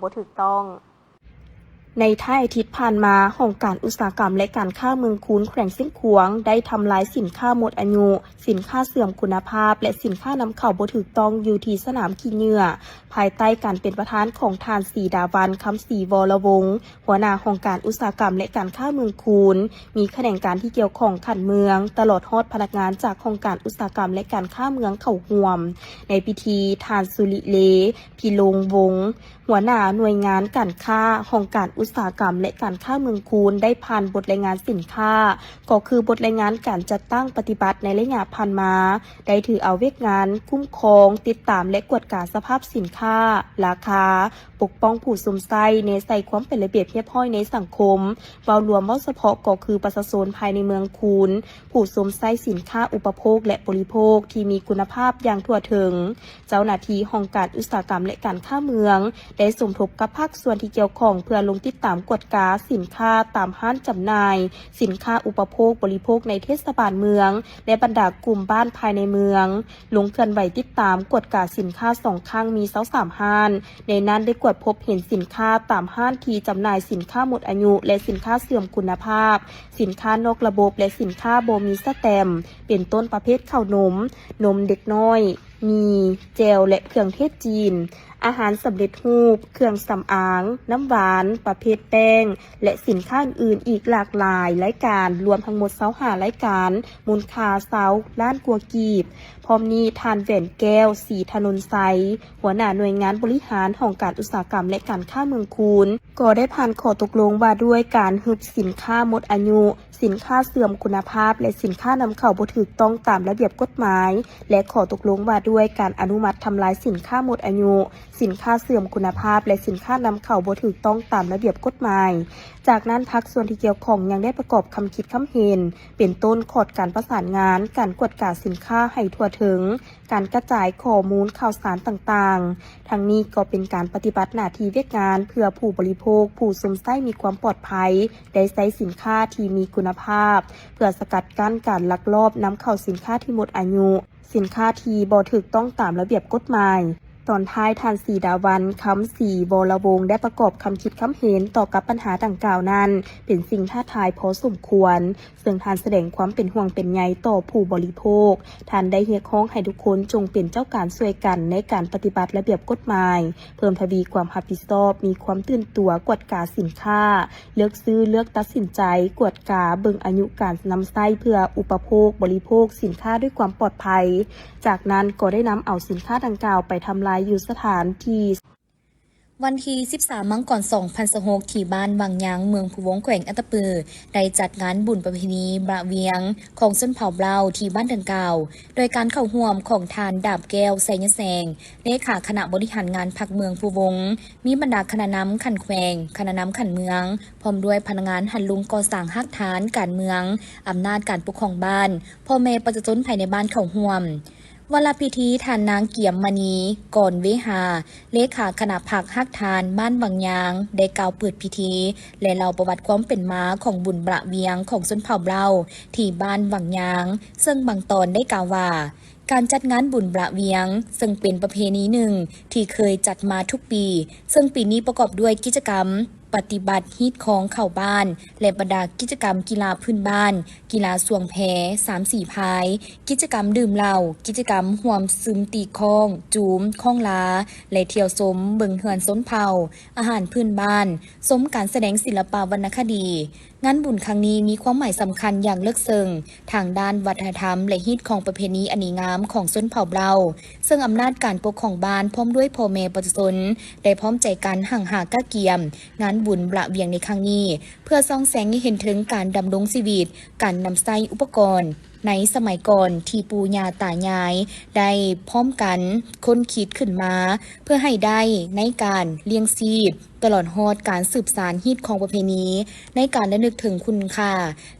ບໍ່ຖືກຕ້ອງ. ໃນທ້າຍອາທິດຜ່ານມາ, ຫ້ອງການອຸດສາຫະກຳ ແລະ ການຄ້າເມືອງຄູນ ແຂວງຊຽງຂວາງ ໄດ້ທຳລາຍສິນຄ້າໝົດອາຍຸ, ສິນຄ້າເສື່ອມຄຸນນະພາບ ແລະ ສິນຄ້ານຳເຂົ້າບໍ່ຖືກຕ້ອງ ຢູ່ທີ່ສະໜາມຂີ້ເຫຍື້ອ, ພາຍໃຕ້ການເປັນປະທານຂອງທ່ານ ສີດາວັນ ຄຳສີ ວໍລະວົງ, ຫົວໜ້າຫ້ອງການອຸດສາຫະກຳ ແລະ ການຄ້າເມືອງຄູນ, ມີຂະແໜງການທີ່ກ່ຽວຂ້ອງຂັ້ນເມືອງ, ຕະຫຼອດຮອດພະນັກງານຈາກຫ້ອງການອຸດສາຫະກຳ ແລະ ການຄ້າເມືອງເຂົ້າຮ່ວມ. ໃນພິທີ, ທ່ານ ສຸລິເລ ພິລົງວົງ, ຫົວໜ້າໜ່ວຍງານການຄ້າ, ຫ້ອງການອຸດສາຫະກຳ ແລະ ການຄ້າເມືອງຄູນ ໄດ້ຜ່ານບົດລາຍງານສິນຄ້າ, ກໍຄືບົດລາຍງານການຈັດຕັ້ງປະຕິບັດໃນໄລຍະຜ່ານມາ, ໄດ້ຖືເອົາວຽກງານຄຸ້ມຄອງ, ຕິດຕາມ ແລະ ກວດກາສະພາບສິນຄ້າ, ລາຄາ, ປົກປ້ອງຜູ້ຊົມໃຊ້, ແນໃສ່ຄວາມເປັນລະບຽບຮຽບຮ້ອຍໃນສັງຄົມ, ເວົ້າລວມ, ເວົ້າສະເພາະກໍຄືປະຊາຊົນພາຍໃນເມືອງຄູນ, ຜູ້ຊົມໃຊ້ສິນຄ້າອຸປະໂພກ ແລະ ບໍລິໂພກທີ່ມີຄຸນນະພາບຢ່າງທົ່ວເຖິງ. ເຈົ້າໜ້າທີ່ຫ້ອງການອຸດສາຫະກຳ ແລະ ການຄ້າເມືອງ ໄດ້ສົມທົບກັບພາກສ່ວນທີ່ກ່ຽວຂ້ອງ ເພື່ອລົງຕິດຕາມກວດກາສິນຄ້າຕາມຮ້ານຈຳໜ່າຍສິນຄ້າອຸປະໂພກບໍລິໂພກໃນເທດສະບານເມືອງ ແລະ ບັນດາກຸ່ມບ້ານພາຍໃນເມືອງ, ລົງເຄື່ອນໄຫວຕິດຕາມກວດກາສິນຄ້າສອງຄັ້ງ ມີຊາວສາມຮ້ານ, ໃນນັ້ນໄດ້ກວດພົບເຫັນສິນຄ້າຕາມຮ້ານທີ່ຈຳໜ່າຍສິນຄ້າໝົດອາຍຸ ແລະ ສິນຄ້າເສື່ອມຄຸນນະພາບ, ສິນຄ້ານອກລະບົບ ແລະ ສິນຄ້າບໍ່ມີສະແຕັມ, ເປັນຕົ້ນປະເພດເຂົ້າໜົມ, ນົມເດັກນ້ອຍ, ໝີ່, ແຈ່ວ ແລະ ເຄື່ອງເທດຈີນ, ອາຫານສຳເລັດຮູບ, ເຄື່ອງສຳອາງ, ນ້ຳຫວານ, ປະເພດແປ້ງ ແລະ ສິນຄ້າອື່ນໆອີກຫຼາກຫຼາຍລາຍການ, ລວມທັງໝົດຊາວຫ້າລາຍການ, ມູນຄ່າຊາວລ້ານກວ່າກີບ. ພ້ອມນີ້, ທ່ານ ແຫວນແກ້ວ ສີຖະໜົນໄຊ, ຫົວໜ້າໜ່ວຍງານບໍລິຫານຫ້ອງການອຸດສາຫະກຳ ແລະ ການຄ້າເມືອງຄູນ, ກໍໄດ້ຜ່ານຂໍ້ຕົກລົງວ່າດ້ວຍການຮຶບສິນຄ້າໝົດອາຍຸ, ສິນຄ້າເສື່ອມຄຸນນະພາບ ແລະ ສິນຄ້ານຳເຂົ້າບໍ່ຖືກຕ້ອງຕາມລະບຽບກົດໝາຍ ແລະ ຂໍ້ຕົກລົງວ່າດ້ວຍການອະນຸມັດທຳລາຍສິນຄ້າໝົດອາຍຸ, ສິນຄ້າເສື່ອມຄຸນນະພາບ ແລະ ສິນຄ້ານຳເຂົ້າບໍ່ຖືກຕ້ອງຕາມລະບຽບກົດໝາຍ. ຈາກນັ້ນ, ພາກສ່ວນທີ່ກ່ຽວຂ້ອງຍັງໄດ້ປະກອບຄຳຄິດຄຳເຫັນ, ເປັນຕົ້ນຂອດການປະສານງານ, ການກວດກາສິນຄ້າໃຫ້ທົ່ວເຖິງ, ການກະຈາຍຂໍ້ມູນຂ່າວສານຕ່າງໆ. ທັງນີ້ກໍເປັນການປະຕິບັດໜ້າທີ່ວຽກງານເພື່ອຜູ້ບໍລິໂພກ, ຜູ້ຊົມໃຊ້ມີຄວາມປອດໄພ, ໄດ້ໃຊ້ສິນຄ້າທີ່ມີຄຸນນະພາບ, ເພື່ອສະກັດກັ້ນການລັກລອບນຳເຂົ້າສິນຄ້າທີ່ໝົດອາຍຸ, ສິນຄ້າທີ່ບໍ່ຖືກຕ້ອງຕາມລະບຽບກົດໝາຍ. ຕອນທ້າຍ, ທ່ານ ສີດາວັນ ຄຳສີ ວໍລະວົງ ໄດ້ປະກອບຄຳຄິດຄຳເຫັນຕໍ່ກັບບັນຫາດັ່ງກ່າວນັ້ນ ເປັນສິ່ງທ້າທາຍພໍສົມຄວນ, ເຊິ່ງທ່ານສະແດງຄວາມເປັນຫ່ວງເປັນໃຍຕໍ່ຜູ້ບໍລິໂພກ. ທ່ານໄດ້ຮຽກຮ້ອງໃຫ້ທຸກຄົນຈົ່ງເປັນເຈົ້າການຊ່ວຍກັນໃນການປະຕິບັດລະບຽບກົດໝາຍ, ເພີ່ມທະວີຄວາມຮັບຜິດຊອບ, ມີຄວາມຕື່ນຕົວກວດກາສິນຄ້າ, ເລືອກຊື້, ເລືອກຕັດສິນໃຈ, ກວດກາເບິ່ງອາຍຸການນຳໃຊ້ເພື່ອອຸປະໂພກບໍລິໂພກສິນຄ້າດ້ວຍຄວາມປອດໄພ. ຈາກນັ້ນກໍໄດ້ນຳເອົາສິນຄ້າດັ່ງກ່າວໄປທຳລາຍຢູ່ສະຖານທີ່. ວັນທີສິບສາມ ມັງກອນ ສອງພັນຊາວຫົກ ທີ່ບ້ານວັງຍາງ ເມືອງພູວົງ ແຂວງອັດຕະປື ໄດ້ຈັດງານບຸນປະເພນີບະວຽງຂອງຊົນເຜົ່າເຜົ່າທີ່ບ້ານດັ່ງກ່າວ ໂດຍການເຂົ້າຮ່ວມຂອງທ່ານ ດາບແກ້ວ ໄຊຍະແສງ ເລຂາຄະນະບໍລິຫານງານພັກເມືອງພູວົງ, ມີບັນດາຄະນະນຳຂັ້ນແຂວງ, ຄະນະນຳຂັ້ນເມືອງ, ພ້ອມດ້ວຍພະນັກງານຫັນລຸງກໍ່ສ້າງຮາກຖານການເມືອງ, ອຳນາດການປົກຄອງບ້ານ, ພໍ່ແມ່ປະຊາຊົນພາຍໃນບ້ານເຂົ້າຮ່ວມ. ວາລະພິທີ, ທ່ານນາງ ກຽມມະນີ ກອນເວຫາ ເລຂາຄະນະພັກຮາກຖານບ້ານວັງຍາງ ໄດ້ກ່າວເປີດພິທີ ແລະ ເລົ່າປະຫວັດຄວາມເປັນມາຂອງບຸນບະວຽງຂອງຊົນເຜົ່າເຜົ່າທີ່ບ້ານວັງຍາງ, ເຊິ່ງບາງຕອນໄດ້ກ່າວວ່າ ການຈັດງານບຸນບະວຽງ ເຊິ່ງເປັນປະເພນີໜຶ່ງທີ່ເຄີຍຈັດມາທຸກປີ, ເຊິ່ງປີນີ້ປະກອບດ້ວຍກິດຈະກຳ ປະຕິບັດຮີດຄອງເຂົ້າບ້ານ ແລະ ບັນດາກິດຈະກຳກິລາພື້ນບ້ານ, ກິລາສວງແພ, ສາມສີພາຍ, ກິດຈະກຳດື່ມເຫຼົ້າ, ກິດຈະກຳຮ່ວມຊຶມຕີຄ້ອງ, ຈູມ, ຄ້ອງລາ ແລະ ທ່ຽວຊົມເບິ່ງເຮືອນຊົນເຜົ່າ, ອາຫານພື້ນບ້ານ, ຊົມການສະແດງສິລະປະວັນນະຄະດີ. ງານບຸນຄັ້ງນີ້ມີຄວາມໝາຍສຳຄັນຢ່າງເລິກເຊິ່ງ ທາງດ້ານວັດທະນະທຳ ແລະ ຮີດຄອງປະເພນີອັນດີງາມຂອງຊົນເຜົ່າເຜົ່າ, ເຊິ່ງອຳນາດການປົກຄອງບ້ານ ພ້ອມດ້ວຍພໍ່ແມ່ປະຊາຊົນ ໄດ້ພ້ອມໃຈກັນຮັ່ງຫາກະກຽມງານບຸນບະວຽງໃນຄັ້ງນີ້ ເພື່ອສ່ອງແສງໃຫ້ເຫັນເຖິງການດຳລົງຊີວິດ, ການນຳໃຊ້ອຸປະກອນໃນສະໄໝກ່ອນທີ່ປູ່ຍ່າຕາຍາຍໄດ້ພ້ອມກັນຄົ້ນຄິດຂຶ້ນມາ ເພື່ອໃຫ້ໄດ້ໃນການລ້ຽງຊີບ. ຕະຫຼອດຮອດການສືບສານຮີດຄອງປະເພນີ ໃນການລະນຶກເຖິງຄຸນຄ່າ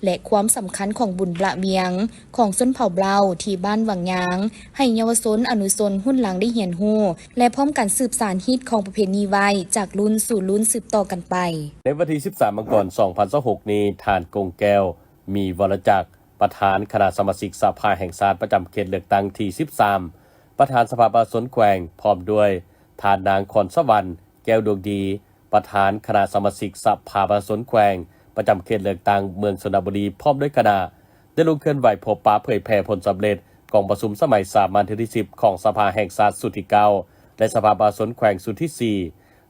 ແລະ ຄວາມສຳຄັນຂອງບຸນບະວຽງຂອງຊົນເຜົ່າເຜົ່າທີ່ບ້ານວັງຍາງ, ໃຫ້ເຍົາວະຊົນອະນຸຊົນຮຸ່ນຫຼັງໄດ້ຮຽນຮູ້ ແລະ ພ້ອມກັນສືບສານຮີດຄອງປະເພນີໄວ້ຈາກລຸ້ນສູ່ລຸ້ນສືບຕໍ່ກັນໄປ. ໃນວັນທີສິບສາມ ມັງກອນ ສອງພັນຊາວຫົກນີ້, ທ່ານ ກົງແກ້ວ ມີວໍລະຈັກ, ປະທານຄະນະສະມາຊິກສະພາແຫ່ງຊາດປະຈຳເຂດເລືອກຕັ້ງທີສິບສາມ, ປະທານສະພາປະຊາຊົນແຂວງ, ພ້ອມດ້ວຍທ່ານນາງ ຄອນສະຫວັນ ແກ້ວດວງດີ ປະທານຄະນະສະມາຊິກສະພາປະຊາຊົນແຂວງ ປະຈຳເຂດເລືອກຕັ້ງເມືອງຊົນນະບູລີ ພ້ອມດ້ວຍຄະນະ ໄດ້ລົງເຄື່ອນໄຫວພົບປະເຜີຍແຜ່ຜົນສຳເລັດກອງປະຊຸມສະໄໝສາມັນເທື່ອທີສິບ ຂອງສະພາແຫ່ງຊາດຊຸດທີເກົ້າ ແລະ ສະພາປະຊາຊົນແຂວງຊຸດທີສີ່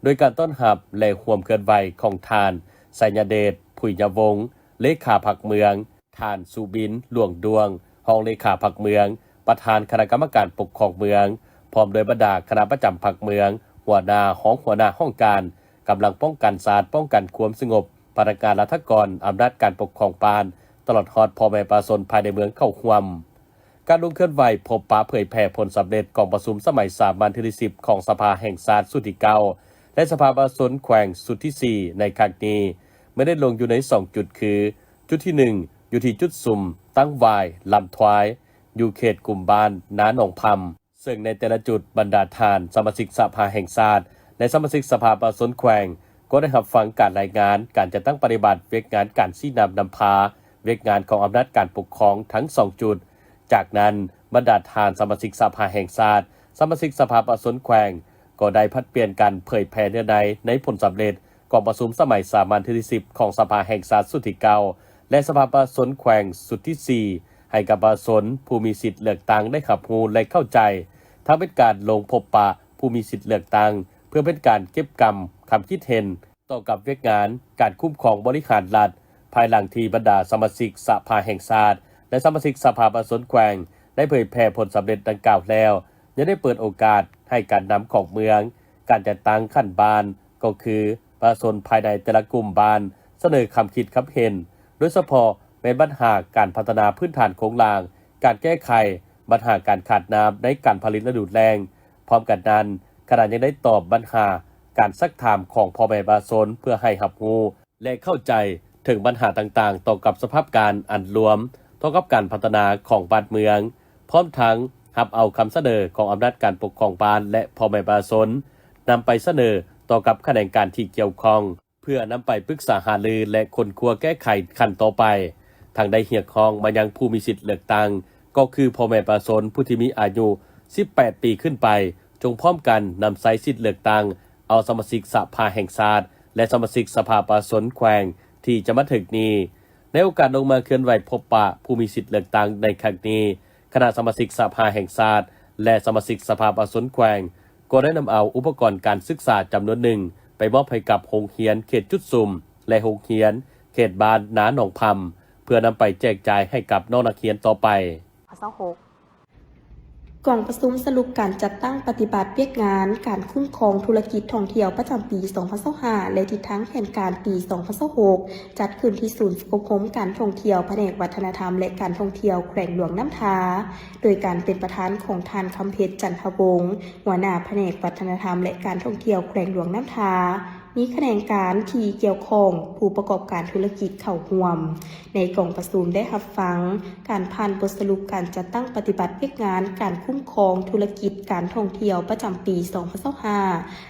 ໂດຍການຕ້ອນຮັບ ແລະ ຮ່ວມເຄື່ອນໄຫວຂອງທ່ານ ໄຊຍະເດດ ຜຸຍຍະວົງ ເລຂາພັກເມືອງ, ທ່ານ ສຸບິນ ຫຼວງດວງ ຮອງເລຂາພັກເມືອງ, ປະທານຄະນະກຳມະການປົກຄອງເມືອງ, ພ້ອມດ້ວຍບັນດາຄະນະປະຈຳພັກເມືອງ, ຫົວໜ້າ, ຮອງຫົວໜ້າຫ້ອງການ, ກຳລັງປ້ອງກັນຊາດ, ປ້ອງກັນຄວາມສະຫງົບ, ພະນັກງານລັດຖະກອນ, ອຳນາດການປົກຄອງບ້ານ, ຕະຫຼອດຮອດພໍ່ແມ່ປະຊາຊົນພາຍໃນເມືອງເຂົ້າຮ່ວມ. ການລົງເຄື່ອນໄຫວພົບປະເຜີຍແຜ່ຜົນສຳເລັດກອງປະຊຸມສະໄໝສາມັນເທື່ອທີສິບ ຂອງສະພາແຫ່ງຊາດຊຸດທີເກົ້າ ແລະ ສະພາປະຊາຊົນແຂວງຊຸດທີສີ່ ໃນຄັ້ງນີ້ ແມ່ນໄດ້ລົງຢູ່ໃນສອງຈຸດ ຄື ຈຸດທີໜຶ່ງ ຢູ່ທີ່ຈຸດສຸມຕັ້ງຫວ້າຍລຳທວາຍ ຢູ່ເຂດກຸ່ມບ້ານນາໜອງພຳ, ເຊິ່ງໃນແຕ່ລະຈຸດ ບັນດາທ່ານສະມາຊິກສະພາແຫ່ງຊາດ ແລະ ສະມາຊິກສະພາປະຊາຊົນແຂວງ ກໍໄດ້ຮັບຟັງການລາຍງານການຈັດຕັ້ງປະຕິບັດວຽກງານການຊີ້ນຳນຳພາວຽກງານຂອງອຳນາດການປົກຄອງທັງສອງຈຸດ. ຈາກນັ້ນ ບັນດາທ່ານສະມາຊິກສະພາແຫ່ງຊາດ, ສະມາຊິກສະພາປະຊາຊົນແຂວງ ກໍໄດ້ຜັດປ່ຽນກັນເຜີຍແຜ່ເນື້ອໃນໃນຜົນສຳເລັດ ກອງປະຊຸມສະໄໝສາມັນເທື່ອທີສິບ ຂອງສະພາແຫ່ງຊາດຊຸດທີເກົ້າ ແລະ ສະພາປະຊາຊົນແຂວງຊຸດທີສີ່ ໃຫ້ກັບປະຊາຊົນຜູ້ມີສິດເລືອກຕັ້ງໄດ້ຮັບຮູ້ ແລະ ເຂົ້າໃຈ, ທັງເປັນການລົງພົບປະຜູ້ມີສິດເລືອກຕັ້ງ ເພື່ອເປັນການເກັບກຳຄຳຄິດເຫັນຕໍ່ກັບວຽກງານການຄຸ້ມຄອງບໍລິຫານລັດ, ພາຍຫຼັງທີ່ບັນດາສະມາຊິກສະພາແຫ່ງຊາດ ແລະ ສະມາຊິກສະພາປະຊາຊົນແຂວງ ໄດ້ເຜີຍແຜ່ຜົນສຳເລັດດັ່ງກ່າວແລ້ວ, ຍັງໄດ້ເປີດໂອກາດໃຫ້ການນຳຂອງເມືອງ, ການຈັດຕັ້ງຂັ້ນບ້ານ ກໍຄືປະຊາຊົນພາຍໃນແຕ່ລະກຸ່ມບ້ານ ສະເໜີຄຳຄິດຄຳເຫັນ, ໂດຍສະເພາະແມ່ນບັນຫາການພັດທະນາພື້ນຖານໂຄງລ່າງ, ການແກ້ໄຂບັນຫາການຂາດນ້ຳໃນການຜະລິດລະດູແລ້ງ. ພ້ອມກັນນັ້ນ, ຄະນະຍັງໄດ້ຕອບບັນຫາການຊັກຖາມຂອງພໍ່ແມ່ປະຊາຊົນ ເພື່ອໃຫ້ຮັບຮູ້ ແລະ ເຂົ້າໃຈເຖິງບັນຫາຕ່າງໆ ຕໍ່ກັບສະພາບການອັນລວມ ຕໍ່ກັບການພັດທະນາຂອງບ້ານເມືອງ, ພ້ອມທັງຮັບເອົາຄຳສະເໜີຂອງອຳນາດການປົກຄອງບ້ານ ແລະ ພໍ່ແມ່ປະຊາຊົນ ນຳໄປສະເໜີຕໍ່ກັບຂະແໜງການທີ່ກ່ຽວຂ້ອງ ເພື່ອນຳໄປປຶກສາຫາລື ແລະ ຄົ້ນຄວ້າແກ້ໄຂຂັ້ນຕໍ່ໄປ. ທັງໄດ້ຮຽກຮ້ອງມາຍັງຜູ້ມີສິດເລືອກຕັ້ງ ກໍຄືພໍ່ແມ່ປະຊາຊົນຜູ້ທີ່ມີອາຍຸສິບແປດປີຂຶ້ນໄປ, ຈົ່ງພ້ອມກັນນຳໃຊ້ສິດເລືອກຕັ້ງ ເອົາສະມາຊິກສະພາແຫ່ງຊາດ ແລະ ສະມາຊິກສະພາປະຊາຊົນແຂວງທີ່ຈະມາເຖິງນີ້. ໃນໂອກາດລົງມາເຄື່ອນໄຫວພົບປະຜູ້ມີສິດເລືອກຕັ້ງໃນຄັ້ງນີ້, ຄະນະສະມາຊິກສະພາແຫ່ງຊາດ ແລະ ສະມາຊິກສະພາປະຊາຊົນແຂວງ ກໍໄດ້ນຳເອົາອຸປະກອນການສຶກສາຈຳນວນໜຶ່ງ ໄປມອບໃຫ້ກັບໂຮງຮຽນເຂດຈຸດສຸມ ແລະ ໂຮງຮຽນເຂດບ້ານນາໜອງພຳ ເພື່ອນຳໄປແຈກຈ່າຍໃຫ້ກັບນ້ອງນັກຮຽນຕໍ່ໄປ. ກອງປະຊຸມສະຫຼຸບການຈັດຕັ້ງປະຕິບັດວຽກງານການຄຸ້ມຄອງທຸລະກິດທ່ອງທ່ຽວປະຈຳປີສອງພັນຊາວຫ້າ ແລະ ທິດທາງແຜນການປີສອງພັນຊາວຫົກ ຈັດຂຶ້ນທີ່ສູນຝຶກອົບຮົມການທ່ອງທ່ຽວ ພະແນກວັດທະນະທຳ ແລະ ການທ່ອງທ່ຽວແຂວງຫຼວງນ້ຳທາ ໂດຍການເປັນປະທານຂອງທ່ານ ຄຳເພັດ ຈັນທະວົງ ຫົວໜ້າພະແນກວັດທະນະທຳ ແລະ ການທ່ອງທ່ຽວແຂວງຫຼວງນ້ຳທາ. ມີຂະແໜງການທີ່ກ່ຽວຂ້ອງ, ຜູ້ປະກອບການທຸລະກິດເຂົ້າຮ່ວມ. ໃນກອງປະຊຸມໄດ້ຮັບຟັງການຜ່ານບົດສະຫຼຸບການຈັດຕັ້ງປະຕິບັດວຽກງານການຄຸ້ມຄອງທຸລະກິດການທ່ອງທ່ຽວປະຈຳປີສອງພັນຊາວຫ້າ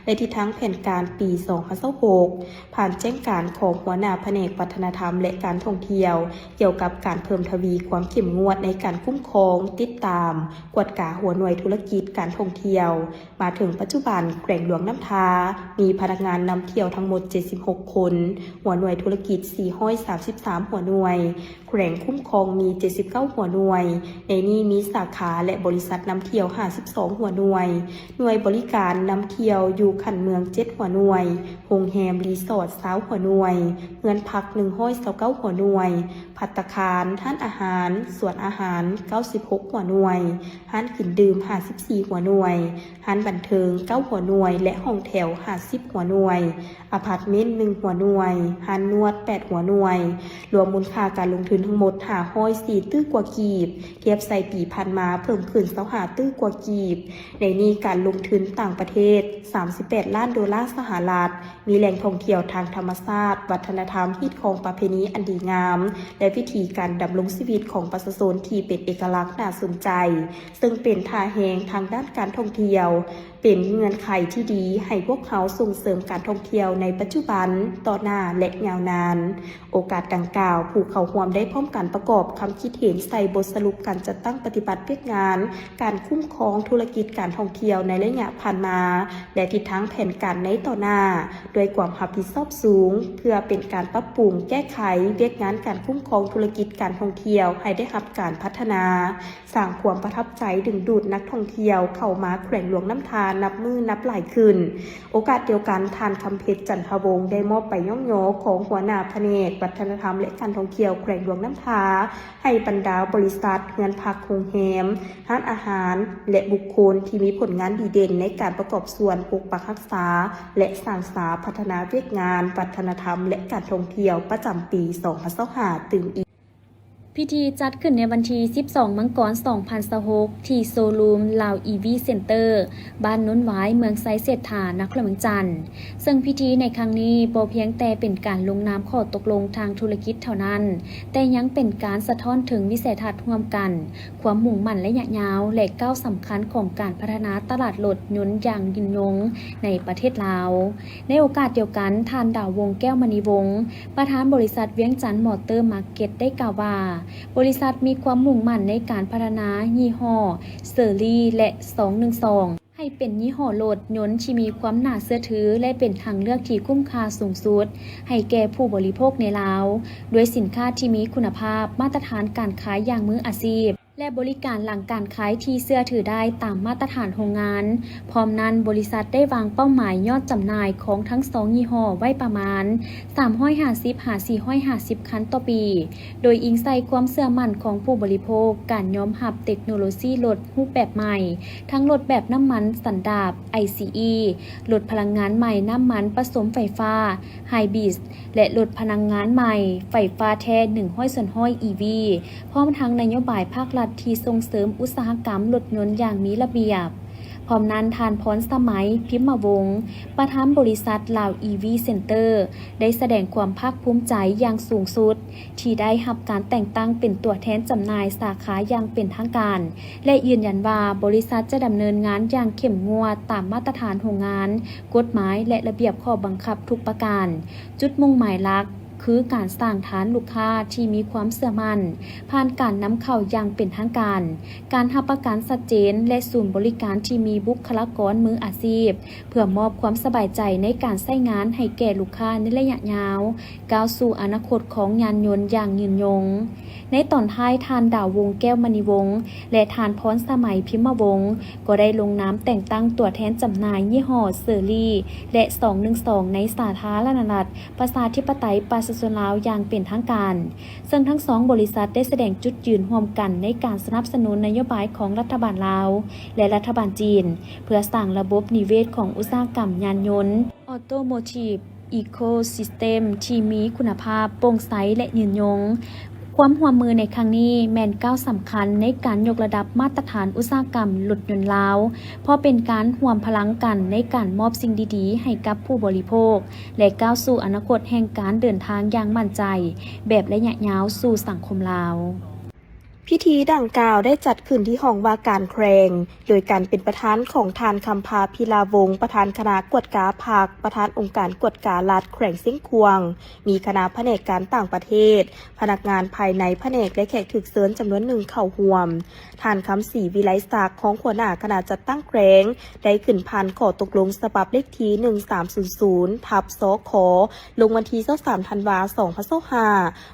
ແລະ ທິດທາງແຜນການປີສອງພັນຊາວຫົກ ຜ່ານແຈ້ງການຂອງຫົວໜ້າພະແນກວັດທະນະທຳ ແລະ ການທ່ອງທ່ຽວ ກ່ຽວກັບການເພີ່ມທະວີຄວາມເຂັ້ມງວດໃນການຄຸ້ມຄອງ, ຕິດຕາມ, ກວດກາຫົວໜ່ວຍທຸລະກິດການທ່ອງທ່ຽວ. ມາເຖິງປັດຈຸບັນ, ແຂວງຫຼວງນ້ຳທາ ມີພະນັກງານນຳທ່ຽວທັງໝົດເຈັດສິບຫົກຄົນ, ຫົວໜ່ວຍທຸລະກິດສີ່ຮ້ອຍສາມສິບສາມຫົວໜ່ວຍ, ແຂວງຄຸ້ມຄອງມີເຈັດສິບເກົ້າຫົວໜ່ວຍ, ໃນນີ້ມີສາຂາ ແລະ ບໍລິສັດນຳທ່ຽວຫ້າສິບສອງຫົວໜ່ວຍ, ໜ່ວຍບໍລິການນຳທ່ຽວຢູ່ຂັ້ນເມືອງເຈັດຫົວໜ່ວຍ, ໂຮງແຮມຣີສອດຊາວຫົວໜ່ວຍ, ເຮືອນພັກໜຶ່ງຮ້ອຍຊາວເກົ້າຫົວໜ່ວຍ, ພັດຕາຄານ, ຮ້ານອາຫານ, ສວນອາຫານເກົ້າສິບຫົກຫົວໜ່ວຍ, ຮ້ານກິນດື່ມຫ້າສິບສີ່ຫົວໜ່ວຍ, ຮ້ານບັນເທີງເກົ້າຫົວໜ່ວຍ ແລະ ຫ້ອງແຖວຫ້າສິບຫົວໜ່ວຍ, ອາພາດເມັນໜຶ່ງຫົວໜ່ວຍ, ຮ້ານນວດແປດຫົວໜ່ວຍ, ລວມມູນຄ່າການລົງທຶນທັງໝົດຫ້າຮ້ອຍສີ່ຕື້ກວ່າກີບ, ທຽບໃສ່ປີຜ່ານມາເພີ່ມຂຶ້ນຊາວຫ້າຕື້ກວ່າກີບ. ໃນນີ້ການລົງທຶນຕ່າງປະເທດສາມສິບແປດລ້ານໂດລາສະຫະລັດ, ມີແຫຼ່ງທ່ອງທ່ຽວທາງທຳມະຊາດ, ວັດທະນະທຳ, ຮີດຄອງປະເພນີອັນດີງາມ ແລະ ວິຖີການດຳລົງຊີວິດຂອງປະຊາຊົນທີ່ເປັນເອກະລັກໜ້າສົນໃຈ, ເຊິ່ງເປັນທ່າແຮງທາງດ້ານການທ່ອງທ່ຽວ. ເປັນເງື່ອນໄຂທີ່ດີໃຫ້ພວກເຮົາສົ່ງເສີມການທ່ອງທ່ຽວໃນປັດຈຸບັນ, ຕໍ່ໜ້າ ແລະ ຍາວນານ. ໂອກາດດັ່ງກ່າວ, ຜູ້ເຂົ້າຮ່ວມໄດ້ພ້ອມກັນປະກອບຄຳຄິດເຫັນໃສ່ບົດສະຫຼຸບການຈັດຕັ້ງປະຕິບັດວຽກງານການຄຸ້ມຄອງທຸລະກິດການທ່ອງທ່ຽວໃນໄລຍະຜ່ານມາ ແລະ ທິດທາງແຜນການໃນຕໍ່ໜ້າ ດ້ວຍຄວາມຮັບຜິດຊອບສູງ ເພື່ອເປັນການປັບປຸງແກ້ໄຂວຽກງານການຄຸ້ມຄອງທຸລະກິດການທ່ອງທ່ຽວໃຫ້ໄດ້ຮັບການພັດທະນາ, ສ້າງຄວາມປະທັບໃຈດຶງດູດນັກທ່ອງທ່ຽວເຂົ້າມາແຂວງຫຼວງນ້ຳທານັບມື້ນັບຫຼາຍຂຶ້ນ. ໂອກາດດຽວກັນ, ທ່ານ ຄຳເພັດ ຈັນທະວົງ ໄດ້ມອບໃບຍ້ອງຍໍຂອງຫົວໜ້າພະແນກວັດທະນະທຳ ແລະ ການທ່ອງທ່ຽວແຂວງຫຼວງນ້ຳທາ ໃຫ້ບັນດາບໍລິສັດ, ເຮືອນພັກ, ໂຮງແຮມ, ຮ້ານອາຫານ ແລະ ບຸກຄົນທີ່ມີຜົນງານດີເດັ່ນໃນການປະກອບສ່ວນປົກປັກຮັກສາ ແລະ ສ້າງສາພັດທະນາວຽກງານວັດທະນະທຳ ແລະ ການທ່ອງທ່ຽວປະຈຳປີສອງພັນຊາວຫ້າຕື່ມອີກ. ພິທີຈັດຂຶ້ນໃນວັນທີສິບສອງ ມັງກອນ ສອງພັນຊາວຫົກ ທີ່ໂຊຣູມລາວອີວີເຊັນເຕີ ບ້ານໂນນຫວາຍ ເມືອງໄຊເສດຖາ ນະຄອນຫຼວງວຽງຈັນ. ເຊິ່ງພິທີໃນຄັ້ງນີ້ບໍ່ພຽງແຕ່ເປັນການລົງນາມຂໍ້ຕົກລົງທາງທຸລະກິດເທົ່ານັ້ນ, ແຕ່ຍັງເປັນການສະທ້ອນເຖິງວິໄສທັດຮ່ວມກັນ, ຄວາມມຸ່ງໝັ້ນໄລຍະຍາວ ແລະ ກ້າວສຳຄັນຂອງການພັດທະນາຕະຫຼາດລົດຍົນຢ່າງຍືນຍົງໃນປະເທດລາວ. ໃນໂອກາດດຽວກັນ, ທ່ານ ດາວວົງ ແກ້ວມະນີວົງ ປະທານບໍລິສັດວຽງຈັນມໍເຕີມາເກັດ ໄດ້ກ່າວວ່າ, ບໍລິສັດມີຄວາມມຸ່ງໝັ້ນໃນການພັດທະນາຍີ່ຫໍ້ເຊີຣີ ແລະ ສອງໜຶ່ງສອງ ໃຫ້ເປັນຍີ່ຫໍ້ລົດຍົນທີ່ມີຄວາມໜ້າເຊື່ອຖື ແລະ ເປັນທາງເລືອກທີ່ຄຸ້ມຄ່າສູງສຸດໃຫ້ແກ່ຜູ້ບໍລິໂພກໃນລາວ, ດ້ວຍສິນຄ້າທີ່ມີຄຸນນະພາບ, ມາດຕະຖານການຂາຍຢ່າງມືອາຊີບ ແລະ ບໍລິການຫຼັງການຂາຍທີ່ເຊື່ອຖືໄດ້ຕາມມາດຕະຖານໂຮງງານ. ພ້ອມນັ້ນ, ບໍລິສັດໄດ້ວາງເປົ້າໝາຍຍອດຈຳໜ່າຍຂອງທັງສອງຍີ່ຫໍ້ໄວ້ປະມານສາມຮ້ອຍຫ້າສິບຫາສີ່ຮ້ອຍຫ້າສິບຄັນຕໍ່ປີ, ໂດຍອີງໃສ່ຄວາມເຊື່ອໝັ້ນຂອງຜູ້ບໍລິໂພກ, ການຍອມຮັບເຕັກໂນໂລຊີລົດຮູບແບບໃໝ່, ທັງລົດແບບນ້ຳມັນສັນດາບ ໄອຊີອີ, ລົດພະລັງງານໃໝ່ນ້ຳມັນປະສົມໄຟຟ້າ Hybrid ແລະ ລົດພະລັງງານໃໝ່ໄຟຟ້າແທ້ ໜຶ່ງຮ້ອຍສ່ວນຮ້ອຍ ອີວີ ພ້ອມທັງນະໂຍບາຍພາກລັດທີ່ສົ່ງເສີມອຸດສາຫະກຳລົດຍົນຢ່າງມີລະບຽບ. ພ້ອມນັ້ນ, ທ່ານ ພອນສະໄໝ ພິມມະວົງ ປະທານບໍລິສັດລາວອີວີເຊັນເຕີ ໄດ້ສະແດງຄວາມພາກພູມໃຈຢ່າງສູງສຸດ ທີ່ໄດ້ຮັບການແຕ່ງຕັ້ງເປັນຕົວແທນຈຳໜ່າຍສາຂາຢ່າງເປັນທາງການ ແລະ ຢືນຢັນວ່າບໍລິສັດຈະດຳເນີນງານຢ່າງເຂັ້ມງວດຕາມມາດຕະຖານໂຮງງານ, ກົດໝາຍ ແລະ ລະບຽບຂໍ້ບັງຄັບທຸກປະການ. ຈຸດມຸ່ງໝາຍຫຼັກຄືການສ້າງຖານລູກຄ້າທີ່ມີຄວາມເຊື່ອໝັ້ນ ຜ່ານການນຳເຂົ້າຢ່າງເປັນທາງການ, ການຮັບປະກັນຊັດເຈນ ແລະ ສູນບໍລິການທີ່ມີບຸກຄະລາກອນມືອາຊີບ ເພື່ອມອບຄວາມສະບາຍໃຈໃນການໃຊ້ງານໃຫ້ແກ່ລູກຄ້າໃນໄລຍະຍາວ, ກ້າວສູ່ອະນາຄົດຂອງຍານຍົນຢ່າງຍືນຍົງ. ໃນຕອນທ້າຍ, ທ່ານ ດາວວົງ ແກ້ວມະນີວົງ ແລະ ທ່ານ ພອນສະໄໝ ພິມມະວົງ ກໍໄດ້ລົງນາມແຕ່ງຕັ້ງຕົວແທນຈຳໜ່າຍຍີ່ຫໍ້ເຊີຣີ ແລະ ສອງໜຶ່ງສອງ ໃນສາທາລະນະລັດ ປະຊາທິປະໄຕປະຊາຊົນລາວຢ່າງເປັນທາງການ, ເຊິ່ງທັງສອງບໍລິສັດໄດ້ສະແດງຈຸດຢືນຮ່ວມກັນໃນການສະໜັບສະໜູນນະໂຍບາຍຂອງລັດຖະບານລາວ ແລະ ລັດຖະບານຈີນ ເພື່ອສ້າງລະບົບນິເວດຂອງອຸດສາຫະກຳຍານຍົນ Automotive Ecosystem ທີ່ມີຄຸນນະພາບ, ໂປ່ງໃສ ແລະ ຍືນຍົງ. ຄວາມຮ່ວມມືໃນຄັ້ງນີ້ແມ່ນກ້າວສຳຄັນໃນການຍົກລະດັບມາດຕະຖານອຸດສາຫະກຳລົດຍົນລາວ, ເພາະເປັນການຮ່ວມພະລັງກັນໃນການມອບສິ່ງດີໆໃຫ້ກັບຜູ້ບໍລິໂພກ ແລະ ກ້າວສູ່ອະນາຄົດແຫ່ງການເດີນທາງຢ່າງໝັ້ນໃຈແບບໄລຍະຍາວສູ່ສັງຄົມລາວ. ພິທີດັ່ງກ່າວໄດ້ຈັດຂຶ້ນທີ່ຫ້ອງວ່າການແຂວງ ໂດຍການເປັນປະທານຂອງທ່ານ ຄຳພາ ພິລາວົງ ປະທານຄະນະກວດກາພັກ, ປະທານອົງການກວດກາລັດແຂວງຊຽງຂວາງ, ມີຄະນະພະແນກການຕ່າງປະເທດ, ພະນັກງານພາຍໃນພະແນກ ແລະ ແຂກຖືກເຊີນຈຳນວນໜຶ່ງເຂົ້າຮ່ວມ. ທ່ານ ຄຳສີ ວິໄລສັກ ຮອງຫົວໜ້າຄະນະຈັດຕັ້ງແຂວງ ໄດ້ຂຶ້ນຜ່ານຂໍ້ຕົກລົງສະບັບເລກທີ ໜຶ່ງສາມສູນສູນ ທັບ ສຂ ລົງວັນທີ ຊາວສາມ ທັນວາ ສອງພັນຊາວຫ້າ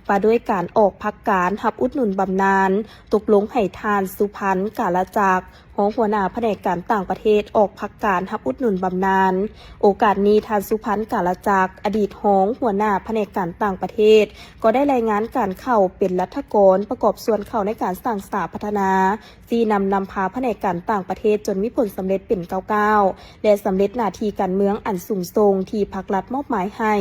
ວ່າດ້ວຍການອອກພັກການຮັບອຸດໜູນບຳນານ, ຕົກລົງໃຫ້ທ່ານ ສຸພັນ ກາລະຈັກ ຮອງຫົວໜ້າພະແນກການຕ່າງປະເທດ ອອກພັກການຮັບອຸດໜູນບຳນານ. ໂອກາດນີ້, ທ່ານ ສຸພັນ ກາລະຈັກ ອະດີດຮອງຫົວໜ້າພະແນກການຕ່າງປະເທດ ກໍໄດ້ລາຍງານການເຂົ້າເປັນລັດຖະກອນປະກອບສ່ວນເຂົ້າໃນການສ້າງສາພັດທະນາ, ຊີ້ນຳນຳພາພະແນກການຕ່າງປະເທດຈົນມີຜົນສຳເລັດເປັນກ້າວໆ ແລະ ສຳເລັດໜ້າທີ່ການເມືອງອັນສູງສົ່ງທີ່ພັກລັດມອບໝາຍໃຫ້.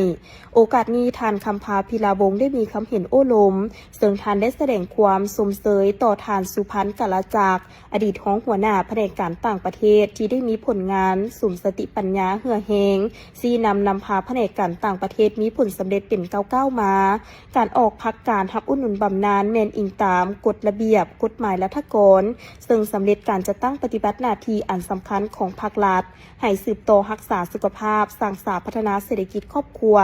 ໂອກາດນີ້, ທ່ານ ຄຳພາ ພິລາວົງ ໄດ້ມີຄຳເຫັນໂອ້ລົມ, ເຊິ່ງທ່ານໄດ້ສະແດງຄວາມຊົມເຊີຍຕໍ່ທ່ານ ສຸພັນ ກາລະຈັກ ອະດີດຮອງຫົວໜ້າ ໜ້າພະແນກການຕ່າງປະເທດທີ່ໄດ້ມີຜົນງານ ສຸມສະຕິປັນຍາເຫື່ອແຮງ ຊີ້ນຳນຳພາພະແນກການຕ່າງປະເທດມີຜົນສຳເລັດເປັນກ້າວໆມາ, ການອອກພັກການຮັບອຸດໜູນບຳນານແມ່ນອີງຕາມກົດລະບຽບ, ກົດໝາຍລັດຖະກອນ, ເຊິ່ງສຳເລັດການຈັດຕັ້ງປະຕິບັດໜ້າທີ່ອັນສຳຄັນຂອງພັກລັດ, ໃຫ້ສືບຕໍ່ຮັກສາສຸຂະພາບ, ສ້າງສາພັດທະນາເສດຖະກິດຄອບຄົວ,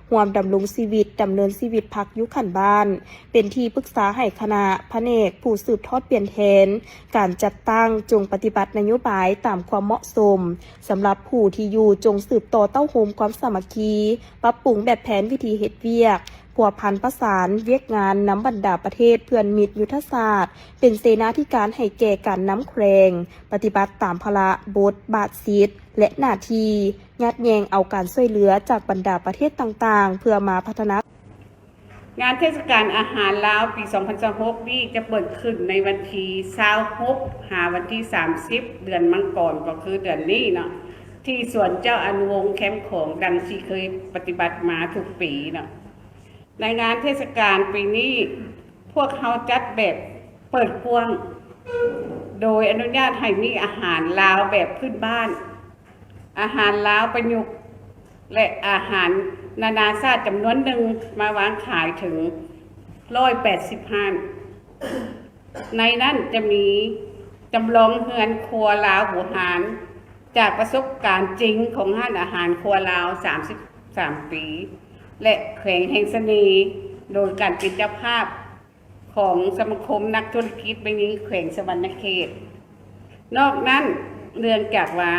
ຮ່ວມດຳລົງຊີວິດ, ດຳເນີນຊີວິດພັກຢູ່ຂັ້ນບ້ານ, ເປັນທີ່ປຶກສາໃຫ້ຄະນະ, ພະແນກ, ຜູ້ສືບທອດປ່ຽນແທນ, ການຈັດຕັ້ງຈົ່ງປະຕິບັດນະໂຍບາຍຕາມຄວາມເໝາະສົມ, ສຳລັບຜູ້ທີ່ຢູ່ຈົ່ງສືບຕໍ່ເຕົ້າໂຮມຄວາມສາມັກຄີ, ປັບປຸງແບບແຜນວິທີເຮັດວຽກ, ພົວພັນປະສານວຽກງານນຳບັນດາປະເທດເພື່ອນມິດຍຸດທະສາດ, ເປັນເສນາທິການໃຫ້ແກ່ການນຳແຂວງ, ປະຕິບັດຕາມພາລະ, ບົດບາດ, ສິດ ແລະ ໜ້າທີ່, ຍາດແຍ່ງເອົາການຊ່ວຍເຫຼືອຈາກບັນດາປະເທດຕ່າງໆ ເພື່ອມາພັດທະນາ. ງານເທດສະການອາຫານລາວປີສອງພັນຊາວຫົກນີ້ຈະເປີດຂຶ້ນໃນວັນທີຊາວຫົກ ຫາວັນທີສາມສິບ ເດືອນມັງກອນ ກໍຄືເດືອນນີ້ເນາະ ທີ່ສວນເຈົ້າອະນຸວົງແຄມຂອງ ດັ່ງທີ່ເຄີຍປະຕິບັດມາທຸກປີເນາະ. ໃນງານເທດສະການປີນີ້ ພວກເຮົາຈັດແບບເປີດກວ້າງ ໂດຍອະນຸຍາດໃຫ້ມີອາຫານລາວແບບພື້ນບ້ານ, ອາຫານລາວປະຍຸກ ແລະ ອາຫານນານາຊາດຈຳນວນໜຶ່ງ ມາວາງຂາຍເຖິງຮ້ອຍແປດສິບຮ້ານ. ໃນນັ້ນຈະມີຈຳລອງເຮືອນຄົວລາວບູຮານ ຈາກປະສົບການຈິງຂອງຮ້ານອາຫານຄົວລາວສາມສິບສາມປີ ແລະ ແຂວງແຫ່ງສະເໜ່ ໂດຍການເປັນເຈົ້າພາບຂອງສະມາຄົມນັກທຸລະກິດແມ່ຍິງແຂວງສະຫວັນນະເຂດ. ນອກນັ້ນ, ເນື່ອງຈາກວ່າ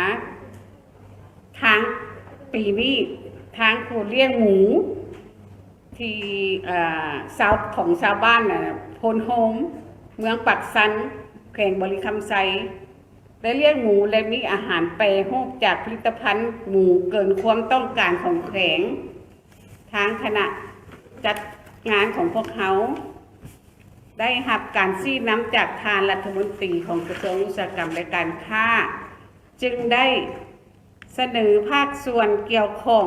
ທາງປີນີ້ ທາງຜູ້ລ້ຽງໝູທີ່ ເອີ ຊາວ ຂອງຊາວບ້ານ ໂພນໂຮມ ເມືອງປາກຊັນ ແຂວງບໍລິຄຳໄຊ ໄດ້ລ້ຽງໝູ ແລະ ມີອາຫານແປຮູບຈາກຜະລິດຕະພັນໝູເກີນຄວາມຕ້ອງການຂອງແຂວງ. ທາງຄະນະຈັດງານຂອງພວກເຮົາ ໄດ້ຮັບການຊີ້ນຳຈາກທ່ານລັດຖະມົນຕີຂອງກະຊວງອຸດສາຫະກຳ ແລະ ການຄ້າ ຈຶ່ງໄດ້ສະເໜີພາກສ່ວນກ່ຽວຂ້ອງ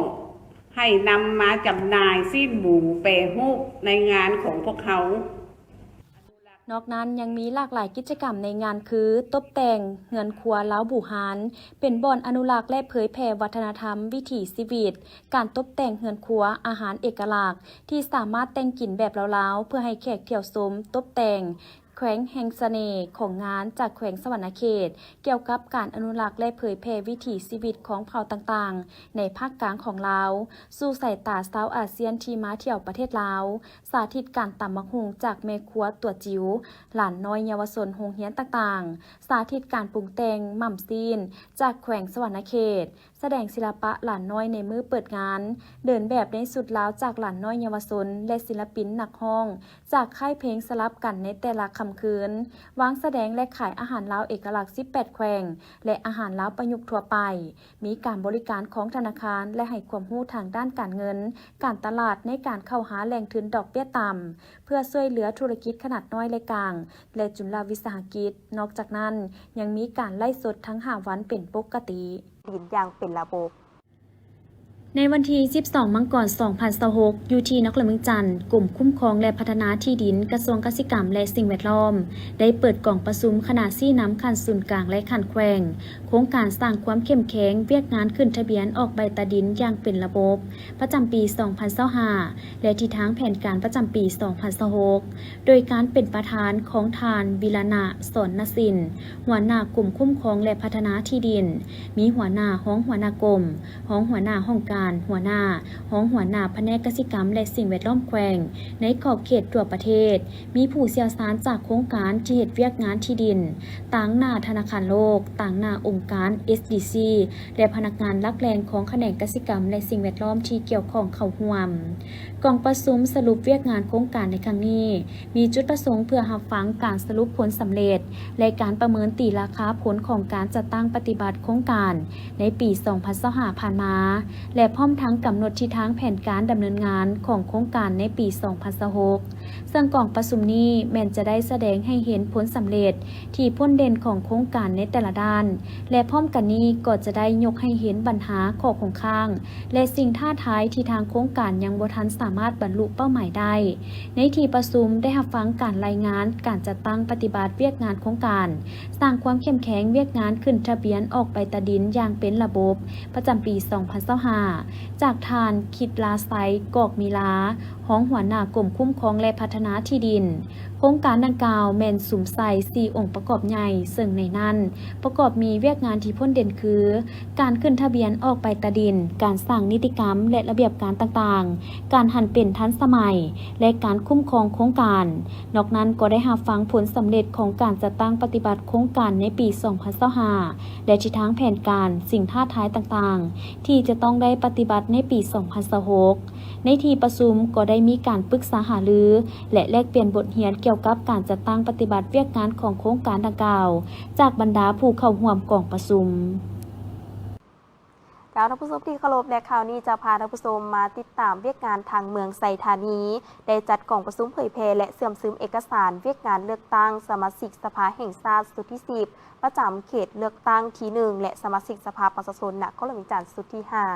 ໃຫ້ນຳມາຈຳໜ່າຍຊີ້ນໝູແປຮູບໃນງານຂອງພວກເຮົາ. ນອກນັ້ນຍັງມີຫຼາກຫຼາຍກິດຈະກຳໃນງານຄື ຕົບແຕ່ງເຮືອນຄົວລາວບູຮານ ເປັນບ່ອນອະນຸລັກ ແລະ ເຜີຍແຜ່ວັດທະນະທຳວິຖີຊີວິດ, ການຕົບແຕ່ງເຮືອນຄົວ, ອາຫານເອກະລັກທີ່ສາມາດແຕ່ງກິນແບບລາວໆ ເພື່ອໃຫ້ແຂກທ່ຽວຊົມ, ຕົບແຕ່ງ ແຂວງແຫ່ງສະເໜ່ຂອງງານຈາກແຂວງສະຫວັນນະເຂດ ກ່ຽວກັບການອະນຸລັກ ແລະ ເຜີຍແຜ່ວິຖີຊີວິດຂອງເຜົ່າຕ່າງໆ ໃນພາກກາງຂອງລາວ ສູ່ສາຍຕາຊາວອາຊຽນທີ່ມາທ່ຽວປະເທດລາວ, ສາທິດການຕຳໝາກຫຸ່ງຈາກແມ່ຄົວຕົວຈິ໋ວ, ຫຼານນ້ອຍເຍົາວະຊົນໂຮງຮຽນຕ່າງໆ, ສາທິດການປຸງແຕ່ງໝ່ຳຊີ້ນຈາກແຂວງສະຫວັນນະເຂດ, ສະແດງສິລະປະຫຼານນ້ອຍໃນມື້ເປີດງານ, ເດີນແບບໃນຊຸດລາວຈາກຫຼານນ້ອຍເຍົາວະຊົນ ແລະ ສິລະປິນນັກຮ້ອງຈາກຄ້າຍເພງສະຫຼັບກັນໃນແຕ່ລະຄ່ຳຄືນ, ວາງສະແດງ ແລະ ຂາຍອາຫານລາວເອກະລັກສິບແປດແຂວງ ແລະ ອາຫານລາວປະຍຸກທົ່ວໄປ, ມີການບໍລິການຂອງທະນາຄານ ແລະ ໃຫ້ຄວາມຮູ້ທາງດ້ານການເງິນ, ການຕະຫຼາດໃນການເຂົ້າຫາແຫຼ່ງທຶນດອກເບ້ຍຕ່ຳ ເພື່ອຊ່ວຍເຫຼືອທຸລະກິດຂະໜາດນ້ອຍ ແລະ ກາງ ແລະ ຈຸນລະວິສາຫະກິດ. ນອກຈາກນັ້ນ ຍັງມີການໄລຟ໌ສົດທັງຫ້າວັນເປັນປົກກະຕິ. ດິນຢ່າງເປັນລະບົບ. ໃນວັນທີສິບສອງ ມັງກອນ ສອງພັນຊາວຫົກ ຢູ່ທີ່ນະຄອນຫຼວງວຽງຈັນ, ກົມຄຸ້ມຄອງ ແລະ ພັດທະນາທີ່ດິນ ກະຊວງກະສິກຳ ແລະ ສິ່ງແວດລ້ອມ ໄດ້ເປີດກອງປະຊຸມຄະນະຊີ້ນຳຂັ້ນສູນກາງ ແລະ ຂັ້ນແຂວງ ໂຄງການສ້າງຄວາມເຂັ້ມແຂງວຽກງານຂຶ້ນທະບຽນອອກໃບຕາດິນຢ່າງເປັນລະບົບ ປະຈຳປີສອງພັນຊາວຫ້າ ແລະ ທິດທາງແຜນການປະຈຳປີສອງພັນຊາວຫົກ ໂດຍການເປັນປະທານຂອງທ່ານ ວິລະນະ ສອນນະສິນ ຫົວໜ້າກົມຄຸ້ມຄອງ ແລະ ພັດທະນາທີ່ດິນ, ມີຫົວໜ້າ, ຮອງຫົວໜ້າກົມ, ຮອງຫົວໜ້າຫ້ອງການ, ຫົວໜ້າ, ຮອງຫົວໜ້າພະແນກກະສິກຳ ແລະ ສິ່ງແວດລ້ອມແຂວງ ໃນຂອບເຂດທົ່ວປະເທດ, ມີຜູ້ຊ່ຽວຊານຈາກໂຄງການທີ່ເຮັດວຽກງານທີ່ດິນ, ຕາງໜ້າທະນາຄານໂລກ, ຕາງໜ້າອົງການ ເອສດີຊີ ແລະ ພະນັກງານຫຼັກແຫຼ່ງຂອງຂະແໜງກະສິກຳ ແລະ ສິ່ງແວດລ້ອມທີ່ກ່ຽວຂ້ອງເຂົ້າຮ່ວມ. ກອງປະຊຸມສະຫຼຸບວຽກງານໂຄງການໃນຄັ້ງນີ້ ມີຈຸດປະສົງເພື່ອຮັບຟັງການສະຫຼຸບຜົນສຳເລັດ ແລະ ການປະເມີນຕີລາຄາຜົນຂອງການຈັດຕັ້ງປະຕິບັດໂຄງການໃນປີສອງພັນຊາວຫ້າຜ່ານມາ ແລະ ພ້ອມທັງກຳນົດທິດທາງແຜນການດຳເນີນງານຂອງໂຄງການໃນປີສອງພັນຊາວຫົກ. ເຊິ່ງກອງປະຊຸມນີ້ແມ່ນຈະໄດ້ສະແດງໃຫ້ເຫັນຜົນສຳເລັດທີ່ພົ້ນເດັ່ນຂອງໂຄງການໃນແຕ່ລະດ້ານ ແລະ ພ້ອມກັນນີ້ກໍຈະໄດ້ຍົກໃຫ້ເຫັນບັນຫາ, ຂໍ້ຄົງຄ້າງ ແລະ ສິ່ງທ້າທາຍທີ່ທາງໂຄງການຍັງບໍ່ທັນສາມາດບັນລຸເປົ້າໝາຍໄດ້. ໃນທີ່ປະຊຸມໄດ້ຮັບຟັງການລາຍງານການຈັດຕັ້ງປະຕິບັດວຽກງານໂຄງການສ້າງຄວາມເຂັ້ມແຂງວຽກງານຂຶ້ນທະບຽນອອກໃບຕາດິນຢ່າງເປັນລະບົບ ປະຈຳປີສອງພັນຊາວຫ້າ ຈາກທ່ານ ຄິດລາໄຊ ກອກມີລາ ຮອງຫົວໜ້າກົມຄຸ້ມຄອງ ແລະ ພັດທະນາທີ່ດິນ. ໂຄງການດັ່ງກ່າວແມ່ນສຸມໃສ່ສີ່ອົງປະກອບໃຫຍ່, ເຊິ່ງໃນນັ້ນປະກອບມີວຽກງານທີ່ພົ້ນເດັ່ນຄື ການຂຶ້ນທະບຽນອອກໃບຕາດິນ, ການສ້າງນິຕິກຳ ແລະ ລະບຽບການຕ່າງໆ, ການຫັນເປັນທັນສະໄໝ ແລະ ການຄຸ້ມຄອງໂຄງການ. ນອກນັ້ນກໍໄດ້ຮັບຟັງຜົນສຳເລັດຂອງການຈັດຕັ້ງປະຕິບັດໂຄງການໃນປີສອງພັນຊາວຫ້າ ແລະ ທິດທາງແຜນການ, ສິ່ງທ້າທາຍຕ່າງໆ ທີ່ຈະຕ້ອງໄດ້ປະຕິບັດໃນປີສອງພັນຊາວຫົກ. ໃນທີ່ປະຊຸມກໍໄດ້ມີການປຶກສາຫາລື ແລະ ແລກປ່ຽນບົດຮຽນກ່ຽວກັບການຈັດຕັ້ງປະຕິບັດວຽກງານຂອງໂຄງການດັ່ງກ່າວ ຈາກບັນດາຜູ້ເຂົ້າຮ່ວມກອງປະຊຸມ. ເຈົ້າ ທ່ານຜູ້ຊົມທີ່ເຄົາລົບ ແລະ ຄາວນີ້ຈະພາທ່ານຜູ້ຊົມມາຕິດຕາມວຽກງານທາງເມືອງໄຊທານີ ໄດ້ຈັດກອງປະຊຸມເຜີຍແຜ່ ແລະ ເຊື່ອມຊຶມເອກະສານວຽກງານເລືອກຕັ້ງສະມາຊິກສະພາແຫ່ງຊາດຊຸດທີສິບ ປະຈຳເຂດເລືອກຕັ້ງທີໜຶ່ງ ແລະ ສະມາຊິກສະພາປະຊາຊົນນະຄອນຫຼວງວຽງຈັນຊຸດທີຫ້າ.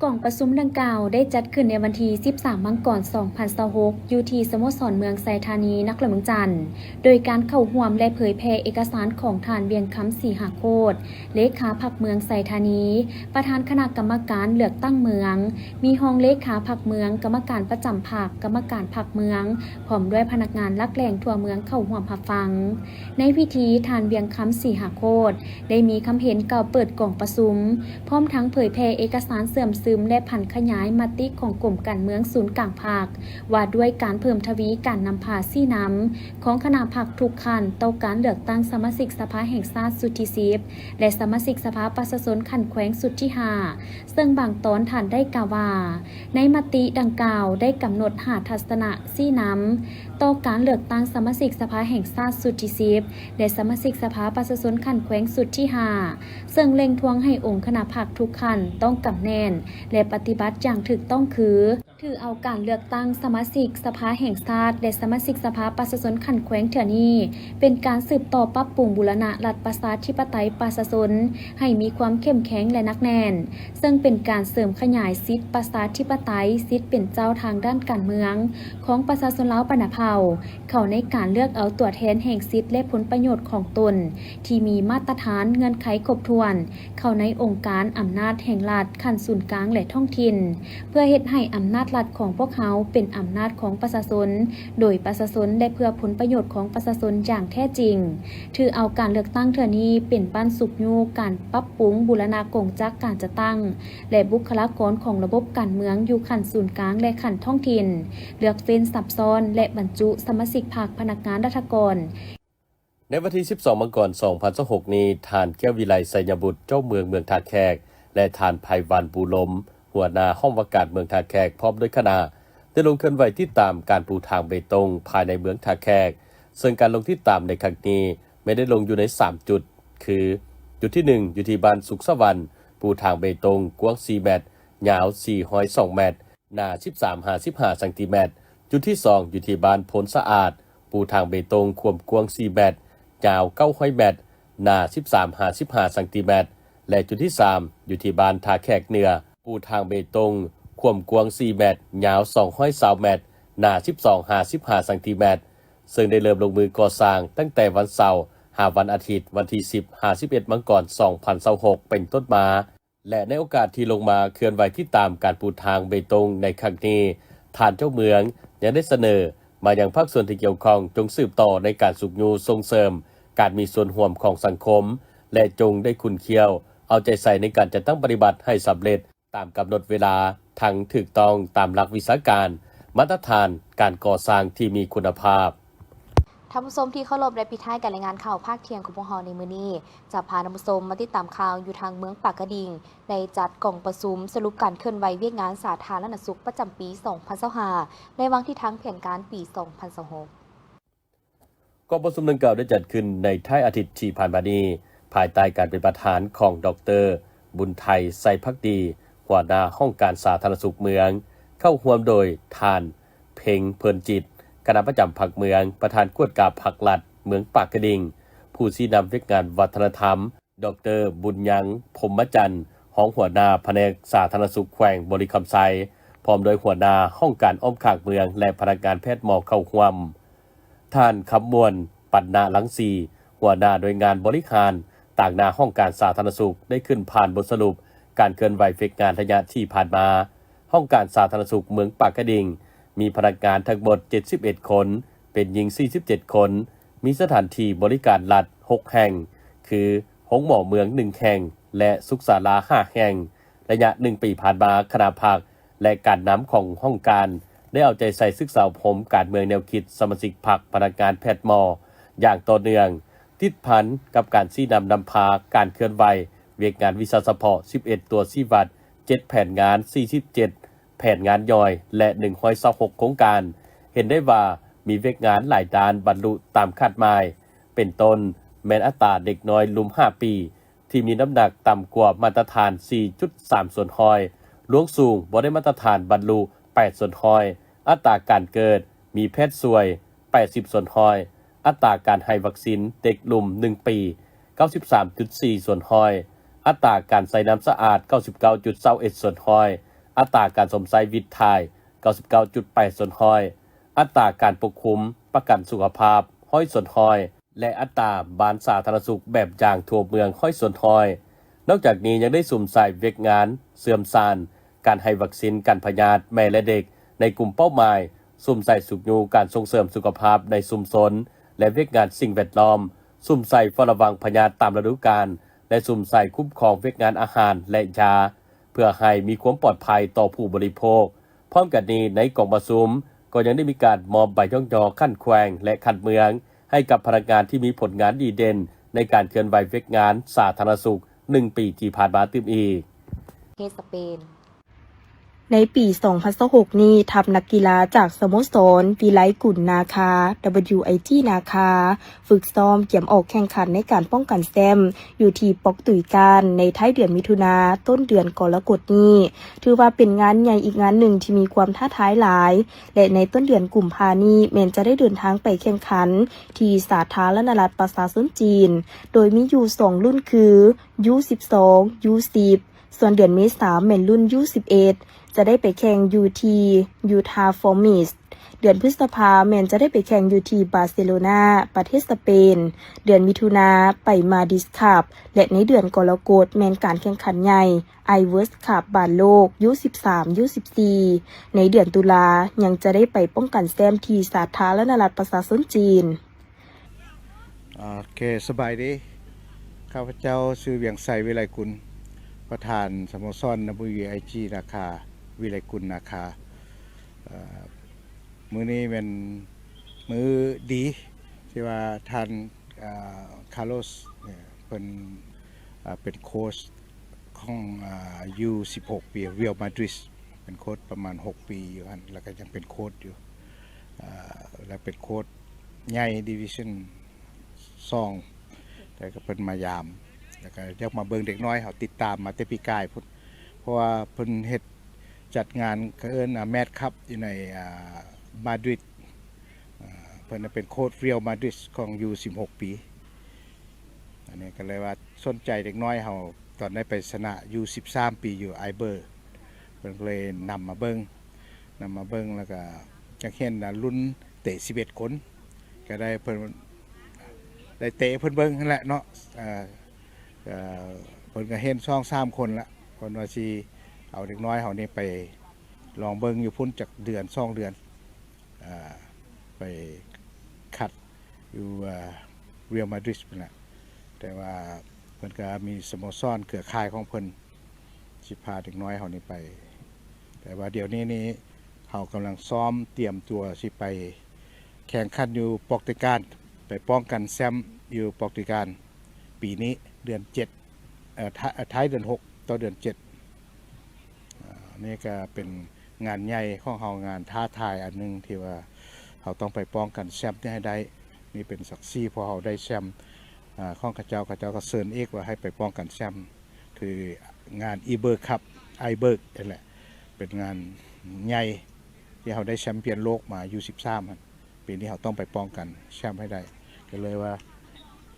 ກອງປະຊຸມດັ່ງກ່າວໄດ້ຈັດຂຶ້ນໃນວັນທີສິບສາມ ມັງກອນ ສອງພັນຊາວຫົກ ຢູ່ທີ່ສະໂມສອນເມືອງໄຊທານີ ນະຄອນຫຼວງວຽງຈັນ ໂດຍການເຂົ້າຮ່ວມ ແລະ ເຜີຍແຜ່ເອກະສານຂອງທ່ານ ວຽງຄຳ ສີຫາໂຄດ ເລຂາພັກເມືອງໄຊທານີ ປະທານຄະນະກຳມະການເລືອກຕັ້ງເມືອງ, ມີຮອງເລຂາພັກເມືອງ, ກຳມະການປະຈຳພັກ, ກຳມະການພັກເມືອງ ພ້ອມດ້ວຍພະນັກງານຫຼັກແຫຼ່ງທົ່ວເມືອງເຂົ້າຮ່ວມຮັບຟັງ. ໃນພິທີ, ທ່ານ ວຽງຄຳ ສີຫາໂຄດ ໄດ້ມີຄຳເຫັນກ່າວເປີດກອງປະຊຸມ, ພ້ອມທັງເຜີຍແຜ່ເອກະສານເຊື່ອມຊຶມ ແລະ ຜັນຂະຫຍາຍມະຕິຂອງກົມການເມືອງສູນກາງພັກ ວ່າດ້ວຍການເພີ່ມທະວີການນຳພາຊີ້ນຳຂອງຄະນະພັກທຸກຂັ້ນຕໍ່ການເລືອກຕັ້ງສະມາຊິກສະພາແຫ່ງຊາດຊຸດທີສິບ ແລະ ສະມາຊິກສະພາປະຊາຊົນຂັ້ນແຂວງຊຸດທີຫ້າ ເຊິ່ງບາງຕອນທ່ານໄດ້ກ່າວວ່າ ໃນມະຕິດັ່ງກ່າວໄດ້ກຳນົດຫ້າທັດສະນະຊີ້ນຳຕໍ່ການເລືອກຕັ້ງສະມາຊິກສະພາແຫ່ງຊາດຊຸດທີສິບ ແລະ ສະມາຊິກສະພາປະຊາຊົນຂັ້ນແຂວງຊຸດທີຫ້າ ເຊິ່ງເລັ່ງທວງໃຫ້ອົງຄະນະພັກທຸກຂັ້ນຕ້ອງກຳແໜ້ນ ແລະ ປະຕິບັດຢ່າງຖືກຕ້ອງຄື ຖືເອົາການເລືອກຕັ້ງສະມາຊິກສະພາແຫ່ງຊາດ ແລະ ສະມາຊິກສະພາປະຊາຊົນຂັ້ນແຂວງເທື່ອນີ້ ເປັນການສືບຕໍ່ປັບປຸງບູລະນະລັດປະຊາທິປະໄຕປະຊາຊົນໃຫ້ມີຄວາມເຂັ້ມແຂງ ແລະ ໜັກແໜ້ນ, ເຊິ່ງເປັນການເສີມຂະຫຍາຍສິດປະຊາທິປະໄຕ, ສິດເປັນເຈົ້າທາງດ້ານການເມືອງຂອງປະຊາຊົນລາວບັນດາເຜົ່າ ເຂົ້າໃນການເລືອກເອົາຕົວແທນແຫ່ງສິດ ແລະ ຜົນປະໂຫຍດຂອງຕົນ ທີ່ມີມາດຕະຖານເງື່ອນໄຂຄົບຖ້ວນ ເຂົ້າໃນອົງການອຳນາດແຫ່ງລັດຂັ້ນສູນກາງ ແລະ ທ້ອງຖິ່ນ, ເພື່ອເຮັດໃຫ້ອຳນາດລັດຂອງພວກເຮົາເປັນອຳນາດຂອງປະຊາຊົນ, ໂດຍປະຊາຊົນ ແລະ ເພື່ອຜົນປະໂຫຍດຂອງປະຊາຊົນຢ່າງແທ້ຈິງ. ຖືເອົາການເລືອກຕັ້ງເທື່ອນີ້ເປັນບັ້ນຊຸກຍູ້ການປັບປຸງບູລະນະກົງຈັກການຈັດຕັ້ງ ແລະ ບຸກຄະລາກອນຂອງລະບົບການເມືອງຢູ່ຂັ້ນສູນກາງ ແລະ ຂັ້ນທ້ອງຖິ່ນ, ເລືອກເຟ້ນ, ສັບຊ້ອນ ແລະ ບັນຈຸສະມາຊິກພັກ, ພະນັກງານລັດຖະກອນ. ໃນວັນທີສິບສອງ ມັງກອນ ສອງພັນຊາວຫົກນີ້, ທ່ານ ແກ້ວວິໄລ ໄຊຍະບຸດ ເຈົ້າເມືອງເມືອງທ່າແຂກ ແລະ ທ່ານ ໄພວັນ ພູລົມ ຫົວໜ້າຫ້ອງວ່າການເມືອງທ່າແຂກ ພ້ອມດ້ວຍຄະນະ ໄດ້ລົງເຄື່ອນໄຫວຕິດຕາມການປູທາງເບຕົງພາຍໃນເມືອງທ່າແຂກ, ເຊິ່ງການລົງຕິດຕາມໃນຄັ້ງນີ້ແມ່ນໄດ້ລົງຢູ່ໃນສາມຈຸດ ຄື ຈຸດທີໜຶ່ງ ຢູ່ທີ່ບ້ານສຸກສະຫວັນ ປູທາງເບຕົງກວ້າງສີ່ແມັດ, ຍາວສີ່ຮ້ອຍສອງແມັດ, ໜາສິບສາມຫາສິບຫ້າຊັງຕີແມັດ. ຈຸດທີສອງ ຢູ່ທີ່ບ້ານໂພນສະອາດ, ປູທາງເບຕົງຄວາມກວ້າງສີ່ແມັດ, ຍາວເກົ້າຮ້ອຍແມັດ, ໜາສິບສາມຫາສິບຫ້າຊັງຕີແມັດ ແລະ ຈຸດທີສາມ ຢູ່ທີ່ບ້ານທ່າແຂກເໜືອ, ປູທາງເບຕົງຄວາມກວ້າງສີ່ແມັດ, ຍາວສອງຮ້ອຍຊາວແມັດ, ໜາສິບສອງຫາສິບຫ້າຊັງຕີແມັດ, ເຊິ່ງໄດ້ເລີ່ມລົງມືກໍ່ສ້າງຕັ້ງແຕ່ວັນເສົາ ຫາວັນອາທິດ ວັນທີສິບ ຫາສິບເອັດ ມັງກອນ ສອງພັນຊາວຫົກ ເປັນຕົ້ນມາ. ແລະ ໃນໂອກາດທີ່ລົງມາເຄື່ອນໄຫວຕິດຕາມການປູທາງເບຕົງໃນຄັ້ງນີ້, ທ່ານເຈົ້າເມືອງຍັງໄດ້ສະເໜີມາຍັງພາກສ່ວນທີ່ກ່ຽວຂ້ອງ ຈົ່ງສືບຕໍ່ໃນການຊຸກຍູ້ສົ່ງເສີມການມີສ່ວນຮ່ວມຂອງສັງຄົມ ແລະ ຈົ່ງໄດ້ຂຸ້ນຂ້ຽວເອົາໃຈໃສ່ໃນການຈັດຕັ້ງປະຕິບັດໃຫ້ສຳເລັດຕາມກຳນົດເວລາ, ທັງຖືກຕ້ອງຕາມຫຼັກວິຊາການ, ມາດຕະຖານການກໍ່ສ້າງທີ່ມີຄຸນນະພາບ. ທ່ານຜູ້ຊົມທີ່ເຄົາລົບ ແລະ ປິດທ້າຍການລາຍງານຂ່າວພາກທ່ຽງຂອງພວກເຮົາໃນມື້ນີ້ ຈະພາທ່ານຜູ້ຊົມມາຕິດຕາມຂ່າວຢູ່ທາງເມືອງປາກກະດິງ ໄດ້ຈັດກອງປະຊຸມສະຫຼຸບການເຄື່ອນໄຫວວຽກງານສາທາລະນະສຸກປະຈຳປີສອງພັນຊາວຫ້າ ແລະ ວາງທິດທາງແຜນການປີສອງພັນຊາວຫົກ. ກອງປະຊຸມດັ່ງກ່າວໄດ້ຈັດຂຶ້ນໃນທ້າຍອາທິດທີ່ຜ່ານມານີ້ ພາຍໃຕ້ການເປັນປະທານຂອງ ດອກເຕີ ບຸນໄທ ໄຊພັກດີ ຫົວໜ້າຫ້ອງການສາທາລະນະສຸກເມືອງ, ເຂົ້າຮ່ວມໂດຍທ່ານ ເພ ເພັງ ເພີນຈິດ, ຄະນະປະຈຳພັກເມືອງ, ປະທານກວດກາພັກລັດເມືອງປາກກະດິງ, ຜູ້ຊີ້ນຳວຽກງານວັດທະນະທຳ, ດອກເຕີ ບຸນຍັງ ພົມມະຈັນ, ຮອງຫົວໜ້າພະແນກສາທາລະນະສຸກແຂວງບໍລິຄຳໄຊ, ພ້ອມດ້ວຍຫົວໜ້າຫ້ອງການອ້ອມຂ້າງເມືອງ ແລະ ພະນັກງານແພດໝໍເຂົ້າຮ່ວມ. ທ່ານ ຄຳມ່ວນ ປັນນະລັງສີ ຫົວໜ້າໜ່ວຍງານບໍລິຫານ ຕາງໜ້າຫ້ອງການສາທາລະນະສຸກ ໄດ້ຂຶ້ນຜ່ານບົດສະຫຼຸບການເຄື່ອນໄຫວວຽກງານໄລຍະທີ່ຜ່ານມາ. ຫ້ອງການສາທາລະນະສຸກເມືອງປາກກະດິງ ມີພະນັກງານທັງໝົດເຈັດສິບເອັດຄົນ, ເປັນຍິງສີ່ສິບເຈັດຄົນ, ມີສະຖານທີ່ບໍລິການລັດຫົກແຫ່ງ ຄື ໂຮງໝໍເມືອງໜຶ່ງແຫ່ງ ແລະ ສຸກສາລາຫ້າແຫ່ງ. ໄລຍະໜຶ່ງປີຜ່ານມາ, ຄະນະພັກ ແລະ ການນຳຂອງຫ້ອງການ ໄດ້ເອົາໃຈໃສ່ສຶກສາອົບຮົມການເມືອງແນວຄິດສະມາຊິກພັກ, ພະນັກງານແພດໝໍຢ່າງຕໍ່ເນື່ອງ, ຕິດພັນກັບການຊີ້ນຳນຳພາການເຄື່ອນໄຫວວຽກງານວິຊາສະເພາະສິບເອັດຕົວຊີ້ວັດ, ເຈັດແຜນງານ, ສີ່ສິບເຈັດແຜນງານຍ່ອຍ ແລະ ໜຶ່ງຮ້ອຍຊາວຫົກໂຄງການ, ເຫັນໄດ້ວ່າມີວຽກງານຫຼາຍດ້ານບັນລຸຕາມຄາດໝາຍ, ເປັນຕົ້ນແມ່ນອັດຕາເດັກນ້ອຍລຸ່ມຫ້າປີ ທີ່ມີນ້ຳໜັກຕ່ຳກວ່າມາດຕະຖານສີ່ຈຸດສາມສ່ວນຮ້ອຍ, ລວງສູງບໍ່ໄດ້ມາດຕະຖານບັນລຸແປດສ່ວນຮ້ອຍ, ອັດຕາການເກີດມີແພດຊ່ວຍແປດສິບສ່ວນຮ້ອຍ, ອັດຕາການໃຫ້ວັກຊິນເດັກລຸ່ມໜຶ່ງປີເກົ້າສິບສາມຈຸດສີ່ສ່ວນຮ້ອຍ, ອັດຕາການໃຊ້ນ້ຳສະອາດເກົ້າສິບເກົ້າຈຸດຊາວເອັດສ່ວນຮ້ອຍ, ອັດຕາການຊົມໃຊ້ວິດຖ່າຍເກົ້າສິບເກົ້າຈຸດແປດສ່ວນຮ້ອຍ, ອັດຕາການປົກຄຸມປະກັນສຸຂະພາບຮ້ອຍສ່ວນຮ້ອຍ ແລະ ອັດຕາບ້ານສາທາລະນະສຸກແບບຢ່າງທົ່ວເມືອງຮ້ອຍສ່ວນຮ້ອຍ. ນອກຈາກນີ້ຍັງໄດ້ສຸມໃສ່ວຽກງານເຊື່ອມສານການໃຫ້ວັກຊິນກັນພະຍາດແມ່ ແລະ ເດັກໃນກຸ່ມເປົ້າໝາຍ, ສຸມໃສ່ຊຸກຍູ້ການສົ່ງເສີມສຸຂະພາບໃນຊຸມຊົນ ແລະ ວຽກງານສິ່ງແວດລ້ອມ, ສຸມໃສ່ເຝົ້າລະວັງພະຍາດຕາມລະດູການ ແລະ ສຸມໃສ່ຄຸ້ມຄອງວຽກງານອາຫານ ແລະ ຢາ ເພື່ອໃຫ້ມີຄວາມປອດໄພຕໍ່ຜູ້ບໍລິໂພກ. ພ້ອມກັນນີ້, ໃນກອງປະຊຸມກໍຍັງໄດ້ມີການມອບໃບຍ້ອງຍໍຂັ້ນແຂວງ ແລະ ຂັ້ນເມືອງ ໃຫ້ກັບພະນັກງານທີ່ມີຜົນງານດີເດັ່ນໃນການເຄື່ອນໄຫວວຽກງານສາທາລະນະສຸກໜຶ່ງປີທີ່ຜ່ານມາຕື່ມອີກ. ເຂດສະເປນ. ໃນປີສອງພັນຊາວຫົກນີ້, ທັບນັກກິລາຈາກສະໂມສອນວິໄລກຸນນາຄາ WIG ນາຄາ ຝຶກຊ້ອມກຽມອອກແຂ່ງຂັນໃນການປ້ອງກັນແຊ້ມຢູ່ທີ່ປອກຕຸຍການໃນທ້າຍເດືອນມິຖຸນາ ຕົ້ນເດືອນກໍລະກົດນີ້ ຖືວ່າເປັນງານໃຫຍ່ອີກງານໜຶ່ງທີ່ມີຄວາມທ້າທາຍຫຼາຍ ແລະ ໃນຕົ້ນເດືອນກຸມພານີ້ແມ່ນຈະໄດ້ເດີນທາງໄປແຂ່ງຂັນທີ່ສາທາລະນະລັດປະຊາຊົນຈີນ ໂດຍມີຢູ່ສອງລຸ້ນຄື ຢູສິບສອງ ຢູສິບ ສ່ວນເດືອນເມສາແມ່ນລຸ້ນ ຢູສິບເອັດ ຈະໄດ້ໄປແຂ່ງຢູ່ທີ່ຢູທາຟອມິສ, ເດືອນພຶດສະພາແມ່ນຈະໄດ້ໄປແຂ່ງຢູ່ທີ່ບາເຊໂລນາ ປະເທດສະເປນ, ເດືອນມິຖຸນາໄປມາດຣິດຄັບ ແລະ ໃນເດືອນກໍລະກົດແມ່ນການແຂ່ງຂັນໃຫຍ່ ໄອເວີສຄັບ ບ້ານໂລກ ຢູສິບສາມ ຢູສິບສີ່, ໃນເດືອນຕຸລາຍັງຈະໄດ້ໄປປ້ອງກັນແຊ້ມທີ່ສາທາລະນະລັດປະຊາຊົນຈີນ. ໂອເຄ ສະບາຍດີ. ຂ້າພະເຈົ້າຊື່ ວຽງໄຊ ວິໄລກຸນ, ປະທານສະໂມສອນ WIG ນາຄາ ວິໄລກຸນນາຄາ. ເອີ ມື້ນີ້ແມ່ນມື້ດີທີ່ວ່າທ່ານ ເອີ ຄາໂລສ ເອີ ເພິ່ນ ເອີ ເປັນໂຄດຂອງ ເອີ ຢູສິບຫົກປີ Real Madrid ເປັນໂຄດປະມານຫົກປີຢູ່ຫັ້ນ ແລ້ວກໍຍັງເປັນໂຄດຢູ່ ເອີ ແລ້ວເປັນໂຄດໃຫຍ່ Division ສອງ ແຕ່ກໍເພິ່ນມາຢາມ ແລ້ວກໍຢາກມາເບິ່ງເດັກນ້ອຍເຮົາ ຕິດຕາມມາແຕ່ປີກາຍພຸ້ນ ເພາະວ່າເພິ່ນເຮັດ ຈັດງານ ເຂົາເອີ້ນ ອາ Mad Cup ຢູ່ໃນ ອາ ມາດຣິດ ອາ ເພິ່ນເປັນໂຄດ Real Madrid ຂອງ ຢູສິບຫົກປີ. ອັນນີ້ກໍເລີຍວ່າສົນໃຈເດັກນ້ອຍເຮົາ ຕອນໄດ້ໄປຊະນະ ຢູສິບສາມປີ ຢູ່ Eibar ເພິ່ນກໍເລີຍນຳມາເບິ່ງ ນຳມາເບິ່ງ ແລ້ວກໍຈັກເຫັນ ອາ ລຸ້ນເຕະສິບເອັດຄົນ ກໍໄດ້ເພິ່ນ ໄດ້ເຕະເພິ່ນເບິ່ງຫັ້ນແຫຼະເນາະ. ເອີ ເອີ ເພິ່ນກໍເຫັນສອງສາມຄົນລະ ເພິ່ນວ່າຊິເອົາເດັກນ້ອຍເຮົານີ້ໄປລອງເບິ່ງຢູ່ພຸ້ນຈັກເດືອນສອງເດືອນ ເອີ ໄປຄັດຢູ່ ເອີ Real Madrid ພຸ້ນລະ. ແຕ່ວ່າເພິ່ນກໍມີສະໂມສອນເຄືອຂ່າຍຂອງເພິ່ນ ຊິພາເດັກນ້ອຍເຮົານີ້ໄປ. ແຕ່ວ່າດຽວນີ້ນີ້ ເຮົາກຳລັງຊ້ອມຕຽມຕົວຊິໄປແຂ່ງຂັນຢູ່ປອກຕຸຍການ ໄປປ້ອງກັນແຊ້ມຢູ່ປອກຕຸຍການ ປີນີ້ເດືອນເຈັດ ເອີ ທ້າ- ທ້າຍເດືອນຫົກ ຕໍ່ເດືອນເຈັດ. ເອີ ນີ້ກໍເປັນງານໃຫຍ່ຂອງເຮົາ ງານທ້າທາຍອັນໜຶ່ງທີ່ວ່າເຮົາຕ້ອງໄປປ້ອງກັນແຊ້ມນີ້ໃຫ້ໄດ້. ນີ້ເປັນສັກສີ ເພາະເຮົາໄດ້ແຊ້ມ ອາ ຂອງເຂົາເຈົ້າ ເຂົາເຈົ້າກໍເຊີນອີກວ່າໃຫ້ໄປປ້ອງກັນແຊ້ມ ຄືງານ Eibar Cup Eibar ນັ້ນແຫຼະ ເປັນງານໃຫຍ່ ທີ່ເຮົາໄດ້ແຊມປຽນໂລກມາ ຢູສິບສາມຫັ້ນ ປີນີ້ເຮົາຕ້ອງໄປປ້ອງກັນແຊມໃຫ້ໄດ້ ກໍເລີຍວ່າ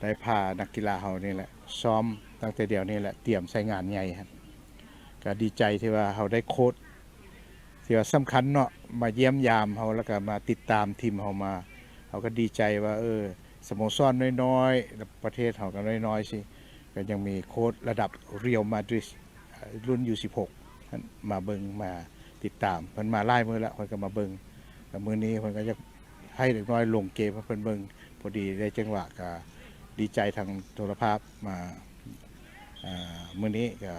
ໄດ້ພານັກກິລາເຮົານີ້ແຫຼະ ຊ້ອມຕັ້ງແຕ່ດຽວນີ້ແຫຼະ ຕຽມໃສ່ງານໃຫຍ່ຫັ້ນ. ກໍດີໃຈທີ່ວ່າເຮົາໄດ້ໂຄດ ທີ່ວ່າສຳຄັນເນາະ ມາຢ້ຽມຢາມເຮົາ ແລ້ວກໍມາຕິດຕາມທີມເຮົາມາ ເຮົາກໍດີໃຈວ່າ ເອີ ສະໂມສອນນ້ອຍໆ ແລະ ປະເທດເຮົາກໍນ້ອຍໆ ຊິ ກໍຍັງມີໂຄດລະດັບ Real Madrid ລຸ້ນ ຢູສິບຫົກ ມາເບິ່ງ ມາຕິດຕາມ. ເພິ່ນມາຫຼາຍມື້ແລ້ວ ເພິ່ນກໍມາເບິ່ງ ແລ້ວມື້ນີ້ເພິ່ນກໍຢາກໃຫ້ເດັກນ້ອຍລົງເກມໃຫ້ເພິ່ນເບິ່ງ. ພໍດີໄດ້ຈັງຫວະ ກໍດີໃຈທາງໂທລະພາບມາ ອ່າ ມື້ນີ້ກໍ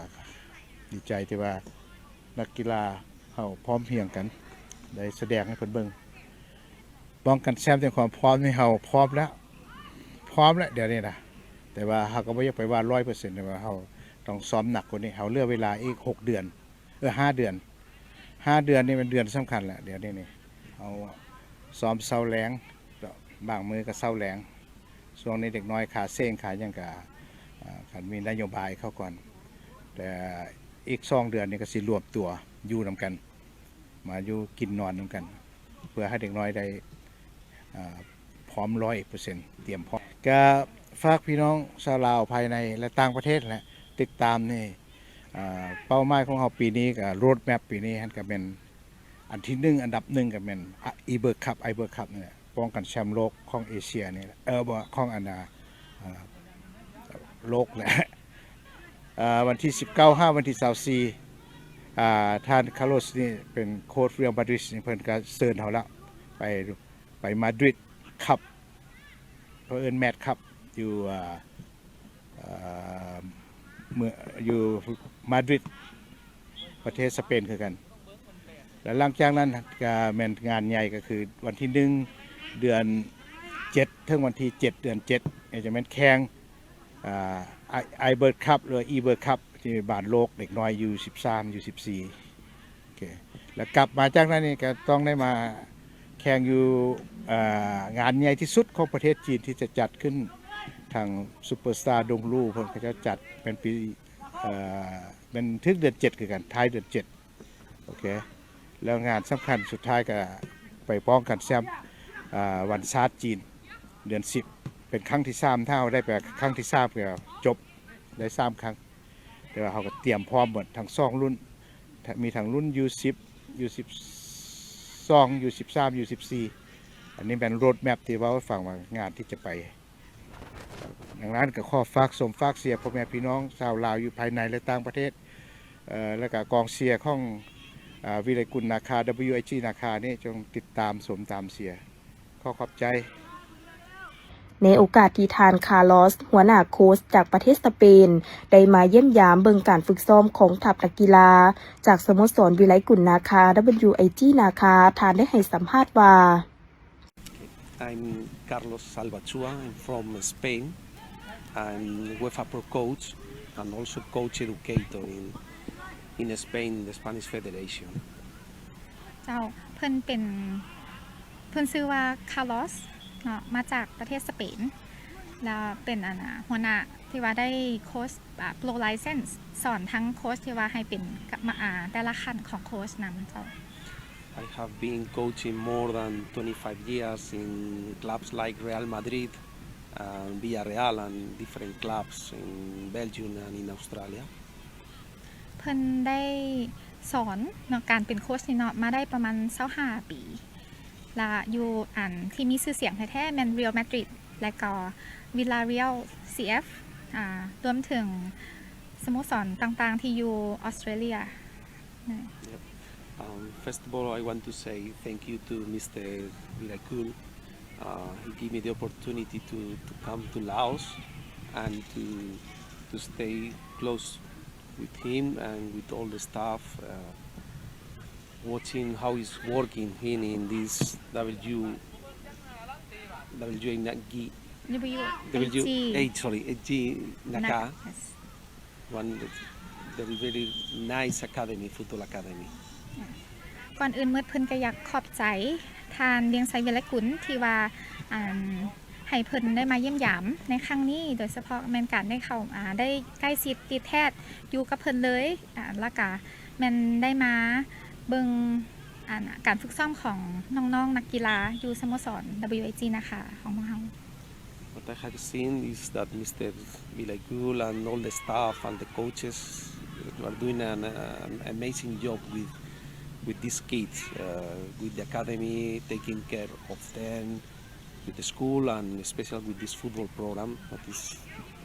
ດີໃຈທີ່ວ່ານັກກິລາເຮົາພ້ອມພຽງກັນ ໄດ້ສະແດງໃຫ້ເພິ່ນເບິ່ງ. ປ້ອງກັນແຊມ ເປັນຄວາມພ້ອມນີ້ ເຮົາພ້ອມແລ້ວ ພ້ອມແລ້ວດຽວນີ້ນະ ແຕ່ວ່າເຮົາກໍບໍ່ຢາກໄປວ່າຮ້ອຍເປີເຊັນ ແຕ່ວ່າເຮົາຕ້ອງຊ້ອມໜັກກວ່ານີ້. ເຮົາເຫຼືອເວລາອີກຫົກເດືອນ ເອີ ຫ້າເດືອນ ຫ້າເດືອນນີ້ແມ່ນເດືອນສຳຄັນແຫຼະ. ດຽວນີ້ນີ້ ເຮົາຊ້ອມເຊົ້າແລງ ບາງມື້ກໍເຊົ້າແລງ. ຊ່ວງນີ້ເດັກນ້ອຍຂາເສັງຂາຫຍັງກະ ອ່າ ຄັນມີນະໂຍບາຍເຂົ້າກ່ອນ ແຕ່ອີກສອງເດືອນນີ້ກໍຊິລວມຕົວຢູ່ນຳກັນ ມາຢູ່ກິນນອນນຳກັນ ເພື່ອໃຫ້ເດັກນ້ອຍໄດ້ ອ່າ ພ້ອມຮ້ອຍເປີເຊັນ ຕຽມພ້ອມ. ກະຝາກພີ່ນ້ອງຊາວລາວພາຍໃນ ແລະ ຕ່າງປະເທດແຫຼະ ຕິດຕາມນີ້ ອ່າ ເປົ້າໝາຍຂອງເຮົາປີນີ້ ກະ road map ປີນີ້ຫັ້ນ ກະແມ່ນ ອັນທີໜຶ່ງ ອັນດັບໜຶ່ງກໍແມ່ນ ອາ ອີເບີຄັບ ໄອເບີຄັບນີ້ແຫຼະ ປ້ອງກັນແຊມໂລກຂອງເອເຊຍນີ້ແຫຼະ ເອີ ບໍ່ ຂອງອັນ ອາ ອາ ໂລກແຫຼະ. ອາ ວັນທີສິບເກົ້າຫາວັນທີຊາວສີ່ ອາ ທ່ານ ຄາໂລສ ນີ້ເປັນໂຄດ Real Madrid ນີ້ ເພິ່ນກໍເຊີນເຮົາລະ ໄປ ໄປມາດຣິດຄັບ ເຂົາເອີ້ນແມັດຄັບ ຢູ່ ອາ ເອີ ເມືອງ ຢູ່ມາດຣິດ ປະເທດສະເປນຄືກັນ. ແລະ ຫຼັງຈາກນັ້ນກໍແມ່ນງານໃຫຍ່ ກໍຄືວັນທີໜຶ່ງ ເດືອນເຈັດ ເຖິງວັນທີເຈັດ ເດືອນເຈັດ ຈະແມ່ນແຂ່ງ ອາ ໄອ ໄອເບີຄັບ ຫຼືວ່າ ອີເບີຄັບ ທີ່ບານໂລກເດັກນ້ອຍ ຢູສິບສາມ ຢູສິບສີ່ ໂອເຄ ແລ້ວກັບມາຈາກນັ້ນນີ້ກໍຕ້ອງໄດ້ມາແຂ່ງຢູ່ ເອີ ງານໃຫຍ່ທີ່ສຸດຂອງປະເທດຈີນ ທີ່ຈະຈັດຂຶ້ນ ທາງຊຸບເປີສະຕາດົງລູ ເພິ່ນເຂົາເຈົ້າຈັດ ແມ່ນປີ ເອີ ແມ່ນເຖິງເດືອນເຈັດຄືກັນ ທ້າຍເດືອນເຈັດ ໂອເຄ ແລ້ວງານສຳຄັນສຸດທ້າຍກໍໄປປ້ອງກັນແຊມ ອາ ວັນຊາດຈີນ ເດືອນສິບ ເປັນຄັ້ງທີສາມ ຖ້າເຮົາໄດ້ໄປຄັ້ງທີສາມກໍຈົບ ໄດ້ສາມຄັ້ງ ແຕ່ວ່າເຮົາກໍຕຽມພ້ອມໝົດທັງສອງລຸ້ນ ມີທັງລຸ້ນ ຢູສິບ ຢູສິບສອງ ຢູສິບສາມ ຢູສິບສີ່ ອັນນີ້ແມ່ນ road map ທີ່ເວົ້າໃຫ້ຟັງວ່າງານທີ່ຈະໄປ. ດັ່ງນັ້ນກໍຂໍຝາກຊົມຝາກເຊຍພໍ່ແມ່ພີ່ນ້ອງຊາວລາວຢູ່ພາຍໃນ ແລະ ຕ່າງປະເທດ ເອີ ແລ້ວກໍກອງເຊຍຂອງ ອາ ວິໄລກຸນນາຄາ WIG ນາຄານີ້ ຈົ່ງຕິດຕາມຊົມຕາມເຊຍ. ຂໍຂອບໃຈ. ໃນໂອກາດທີ່ທ່ານ ຄາລອສ ຫົວໜ້າໂຄຊຈາກປະເທດສະເປນ ໄດ້ມາຢ້ຽມຢາມເບິ່ງການຝຶກຊ້ອມຂອງທັບນັກກິລາ ຈາກສະໂມສອນວິໄລກຸນນາຄາ WIG ນາຄາ ທ່ານໄດ້ໃຫ້ສຳພາດວ່າ I'm Carlos Salvachua. I'm from Spain. I'm UEFA Pro Coach and also Coach Educator in, in Spain, the Spanish Federation. ເຈົ້າ ເພິ່ນເປັນ ເພິ່ນຊື່ວ່າ ຄາລອສ ເນາະ ມາຈາກປະເທດສະເປນ ແລ້ວເປັນອັນນາ ຫົວໜ້າທີ່ວ່າໄດ້ໂຄຊ ໂປຣໄລເຊັນ ສອນທັງໂຄຊທີ່ວ່າໃຫ້ເປັນ ແຕ່ລະຂັ້ນຂອງໂຄຊນຳເຈົ້າ. I have been coaching more than twenty-five years in clubs like Real Madrid and Villarreal and different clubs in Belgium and in Australia. ເພິ່ນໄດ້ສອນເນາະ ການເປັນໂຄຊນີ້ເນາະ ມາໄດ້ປະມານຊາວຫ້າປີ ລະຢູ່ອັນທີ່ມີຊື່ສຽງແທ້ໆ ແມ່ນ Real Madrid ແລະກໍ Villarreal CF ອາ ລວມເຖິງສະໂມສອນຕ່າງໆທີ່ຢູ່ອອສເຕຣເລຍ. Um, first of all, I want to say thank you to Mister Virakul. Uh, he gave me the opportunity to, to come to Laos and to, to stay close with him and with all the staff, uh, watching how he's working in, in this W, W A G, W H, sorry, A G Naka. One very, very nice academy, football academy. ກ່ອນອື່ນໝົດເພິ່ນກໍຢາກຂອບໃຈທ່ານ ວຽງໄຊ ວິໄລກຸນ ທີ່ວ່າ ອັນ ໃຫ້ເພິ່ນໄດ້ມາຢ້ຽມຢາມໃນຄັ້ງນີ້ ໂດຍສະເພາະແມ່ນການໄດ້ເຂົ້າ ອາ ໄດ້ໃກ້ຊິດຕິດແທດຢູ່ກັບເພິ່ນເລີຍ ອາ ແລ້ວກະແມ່ນໄດ້ມາເບິ່ງ ອ ອັນ ການຝຶກຊ້ອມຂອງນ້ອງໆນັກກິລາຢູ່ສະໂມສອນ WIG ນາຄາຂອງພວກເຮົາ. What I have seen is that Mister Vilagul and all the staff and the coaches are doing an, an amazing job with, with these kids, uh, with the academy, taking care of them, with the school, and especially with this football program that is,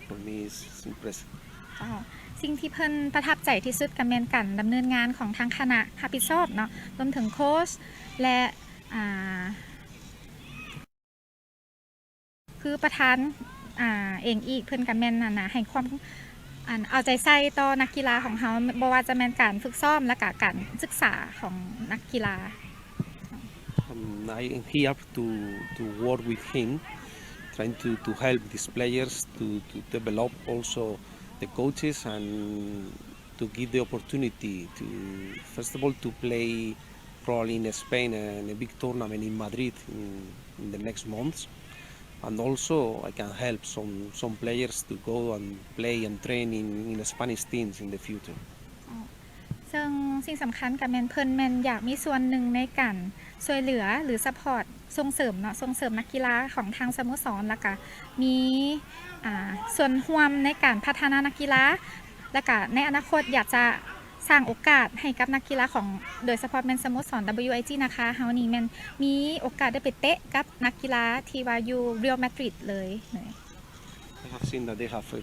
for me, is impressive. ເຈົ້າ ສິ່ງທີ່ເພິ່ນປະທັບໃຈທີ່ສຸດກໍແມ່ນການດຳເນີນງານຂອງທາງຄະນະຮັບຜິດຊອບເນາະ ລວມເຖິງໂຄຊ ແລະ ອ່າ ຄືປະທານ ອ່າ ເອງອີກ ເພິ່ນກໍແມ່ນ ອັນນະ ໃຫ້ຄວາມ ອັນ ເອົາໃຈໃສ່ຕໍ່ນັກກິລາຂອງເຮົາ ບໍ່ວ່າຈະແມ່ນການຝຶກຊ້ອມ ແລະກະການສຶກສາຂອງນັກກິລາ. Um, I am here to, to work with him, trying to, to help these players to, to develop also the coaches and to give the opportunity to, first of all, to play probably in Spain, uh, in a big tournament in Madrid in, in the next months. And also, I can help some, some players to go and play and train in, in Spanish teams in the future. ເຊິ່ງສິ່ງສຳຄັນກໍແມ່ນເພິ່ນແມ່ນຢາກມີສ່ວນໜຶ່ງໃນການຊ່ວຍເຫຼືອ ຫຼື ຊັບພອດ ສົ່ງເສີມເນາະ ສົ່ງເສີມນັກກິລາຂອງທາງສະໂມສອນ ແລ້ວກະມີ ອ່າ ສ່ວນຮ່ວມໃນການພັດທະນານັກກິລາ ແລ້ວກະໃນອະນາຄົດຢາກຈະສ້າງໂອກາດໃຫ້ກັບນັກກິລາຂອງ ໂດຍສະເພາະແມ່ນສະໂມສອນ WIG ນາຄາເຮົານີ້ແມ່ນມີໂອກາດໄດ້ໄປເຕະກັບນັກກິລາທີ່ວ່າຢູ່ Real Madrid ເລີຍ. I have seen that they have a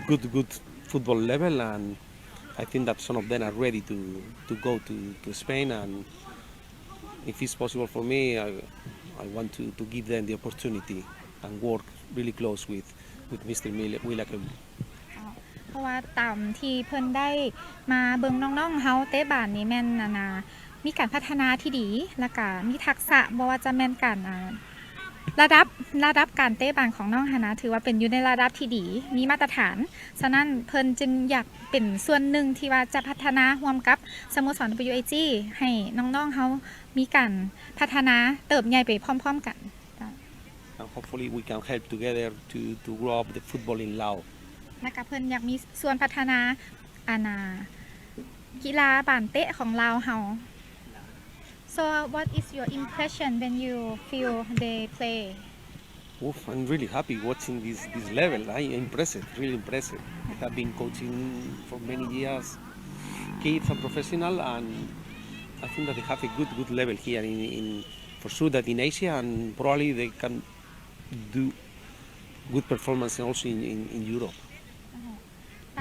good, good football level, and I think that some of them are ready to, to go to, to Spain, and if it's possible for me, I, I want to, to give them the opportunity and work really close with, with Mister Mil-, Wilacum. ເພາະວ່າຕາມທີ່ເພິ່ນໄດ້ມາເບິ່ງນ້ອງໆເຮົາເຕະບານນີ້ແມ່ນ ອັນນະ ມີການພັດທະນາທີ່ດີ ແລ້ວກະມີທັກສະ ບໍ່ວ່າຈະແມ່ນການ ອ່າ ລະດັບ ລະດັບການເຕະບານຂອງນ້ອງຫັ້ນນະ ຖືວ່າເປັນຢູ່ໃນລະດັບທີ່ດີ ມີມາດຕະຖານ. ສະນັ້ນເພິ່ນຈຶ່ງຢາກເປັນສ່ວນໜຶ່ງທີ່ວ່າຈະພັດທະນາຮ່ວມກັບສະໂມສອນ WIG ໃຫ້ນ້ອງໆເຮົາມີການພັດທະນາເຕີບໃຫຍ່ໄປພ້ອມໆກັນ. And hopefully we can help together to, to grow up the football in Laos. ແລ້ວກະເພິ່ນຢາກມີສ່ວນພັດທະນາ ອັນນະ ກິລາບານເຕະຂອງລາວເຮົາ. So what is your impression when you feel they play? Oof, I'm really happy watching this, this level. I impressed, really impressed. I have been coaching for many years, kids and professional, and I think that they have a good, good level here in, in, for sure that in Asia, and probably they can do good performance also in, in, in Europe.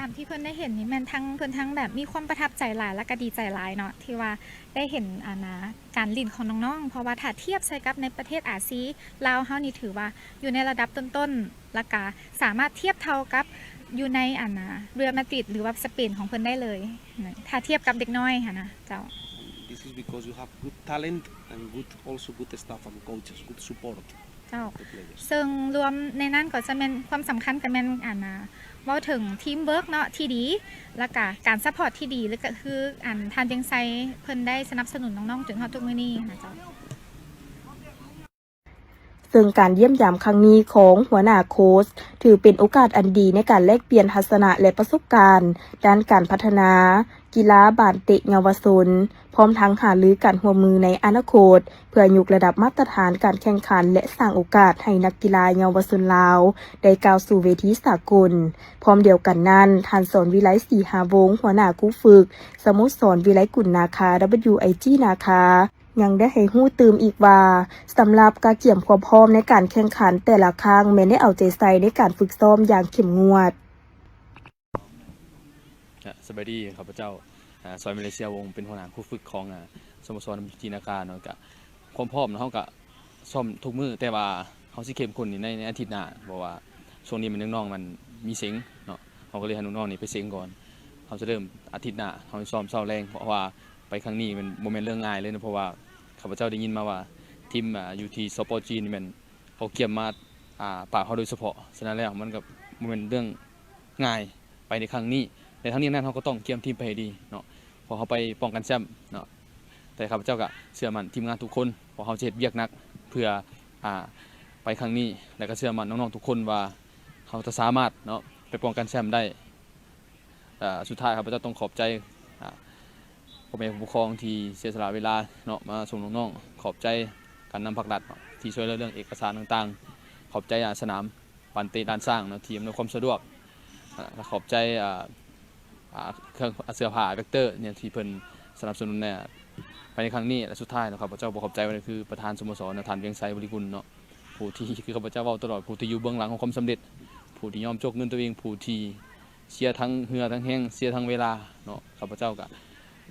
ຕາມທີ່ເພິ່ນໄດ້ເຫັນນີ້ແມ່ນທັງ ເພິ່ນທັງແບບມີຄວາມປະທັບໃຈຫຼາຍ ແລ້ວກະດີໃຈຫຼາຍເນາະ ທີ່ວ່າໄດ້ເຫັນ ອັນນະ ການຫຼິ້ນຂອງນ້ອງໆ ເພາະວ່າຖ້າທຽບໃສ່ກັບໃນປະເທດອາຊີ ລາວເຮົານີ້ຖືວ່າຢູ່ໃນລະດັບຕົ້ນໆ ແລ້ວກະສາມາດທຽບເທົ່າກັບຢູ່ໃນ ອັນນະ Real Madrid ຫຼືວ່າສະເປນຂອງເພິ່ນໄດ້ເລີຍ ຖ້າທຽບກັບເດັກນ້ອຍຫັ້ນນະເຈົ້າ. This is because you have good talent and good, also good staff and coaches, good support. ເຈົ້າ ເຊິ່ງລວມໃນນັ້ນກໍຈະແມ່ນ ຄວາມສຳຄັນກໍແມ່ນ ອັນນະ ເວົ້າເຖິງທີມເວີກເນາະທີ່ດີ ແລ້ວກະການຊັບພອດທີ່ດີ ແລ້ວກະຄື ອັນ ທ່ານວຽງໄຊເພິ່ນໄດ້ສະໜັບສະໜູນນ້ອງໆຈົນຮອດທຸກມື້ນີ້ນະເຈົ້າ. ເຊິ່ງການຢ້ຽມຢາມຄັ້ງນີ້ຂອງຫົວໜ້າໂຄຊ ຖືເປັນໂອກາດອັນດີໃນການແລກປ່ຽນທັດສະນະ ແລະ ປະສົບການດ້ານການພັດທະນາ ກິລາບານເຕະເຍົາວະຊົນ ພ້ອມທັງຫາລືການຮ່ວມມືໃນອະນາຄົດ ເພື່ອຍົກລະດັບມາດຕະຖານການແຂ່ງຂັນ ແລະ ສ້າງໂອກາດໃຫ້ນັກກິລາເຍົາວະຊົນລາວໄດ້ກ້າວສູ່ເວທີສາກົນ. ພ້ອມດຽວກັນນັ້ນ, ທ່ານ ສອນວິໄລ ສີຫາວົງ ຫົວໜ້າຄູຝຶກສະໂມສອນວິໄລກຸນນາຄາ WIG ນາຄາ ຍັງໄດ້ໃຫ້ຮູ້ຕື່ມອີກວ່າ ສຳລັບການກຽມຄວາມພ້ອມໃນການແຂ່ງຂັນແຕ່ລະຄັ້ງ ແມ່ນໄດ້ເອົາໃຈໃສ່ໃນການຝຶກຊ້ອມຢ່າງເຂັ້ມງວດ. ກະສະບາຍດີ ຂ້າພະເຈົ້າ ອາ ສອນ ມາເລເຊຍວົງ ເປັນຫົວໜ້າຄູຝຶກຂອງ ອາ ສະໂມສອນ WIG ນາຄາເນາະ. ກະຄວາມພ້ອມເນາະ ເຮົາກະຊ້ອມທຸກມື້ ແຕ່ວ່າເຮົາຊິເຂັ້ມຂຸ້ນໃນ ໃນອາທິດໜ້າ ເພາະວ່າຊ່ວງນີ້ມັນ ນ້ອງໆມັນມີເສັງເນາະ ເຮົາກໍເລີຍໃຫ້ນ້ອງໆນີ້ໄປເສັງກ່ອນ. ເຮົາຈະເລີ່ມອາທິດໜ້າ ເຮົາຊ້ອມເຊົ້າແລງ ເພາະວ່າໄປຄັ້ງນີ້ມັນບໍ່ແມ່ນເລື່ອງງ່າຍເລີຍເນາະ ເພາະວ່າຂ້າພະເຈົ້າໄດ້ຍິນມາວ່າທີມ ອາ ຢູ່ທີ່ ສປ ຈີນ ນີ້ແມ່ນ ເຂົາກຽມມາ ອາ ປາບເຮົາໂດຍສະເພາະ. ສະນັ້ນແລ້ວມັນກໍບໍ່ແມ່ນເລື່ອງງ່າຍໄປໃນຄັ້ງນີ້ ແລະ ທັງນີ້ທັງນັ້ນເຮົາກໍຕ້ອງກຽມທີມໄປໃຫ້ດີເນາະ ເພາະເຮົາໄປປ້ອງກັນແຊ້ມເນາະ. ແຕ່ຂ້າພະເຈົ້າກໍເຊື່ອໝັ້ນທີມງານທຸກຄົນ ເພາະເຮົາຈະເຮັດວຽກໜັກເພື່ອ ອາ ໄປຄັ້ງນີ້ ແລະ ກໍເຊື່ອໝັ້ນນ້ອງໆທຸກຄົນວ່າເຮົາຈະສາມາດເນາະ ໄປປ້ອງກັນແຊ້ມໄດ້. ອາ ສຸດທ້າຍຂ້າພະເຈົ້າຕ້ອງຂອບໃຈ ອາ ພໍ່ແມ່ຜູ້ປົກຄອງທີ່ເສຍສະຫຼະເວລາເນາະ ມາສົ່ງນ້ອງໆ ຂອບໃຈການນຳພາກລັດເນາະ ທີ່ຊ່ວຍເຫຼືອເລື່ອງເອກະສານຕ່າງໆ ຂອບໃຈ ອາ ສະໜາມບານເຕະດ່ານຊ້າງເນາະ ທີ່ອຳນວຍຄວາມສະດວກ ອາ ແລະ ຂອບໃຈ ອາ ອາ ເຄື່ອງ ອາ ເສື້ອຜ້າແວັກເຕີເນຍ ທີ່ເພິ່ນສະໜັບສະໜູນໃນ ພາຍໃນຄັ້ງນີ້ ແລະ ສຸດທ້າຍເນາະ ຂ້າພະເຈົ້າບໍ່ຂອບໃຈບໍ່ໄດ້ ຄືປະທານສະໂມສອນນະ ທ່ານ ວຽງໄຊ ບໍລິກຸນເນາະ ຜູ້ທີ່ ຄືຂ້າພະເຈົ້າເວົ້າຕະຫຼອດ ຜູ້ທີ່ຢູ່ເບື້ອງຫຼັງຂອງຄວາມສຳເລັດ ຜູ້ທີ່ຍອມໂຈກເງິນຕົວເອງ ຜູ້ທີ່ເສຍທັງເຫື່ອທັງແຮງ ເສຍທັງເວລາເນາະ ຂ້າພະເຈົ້າກະ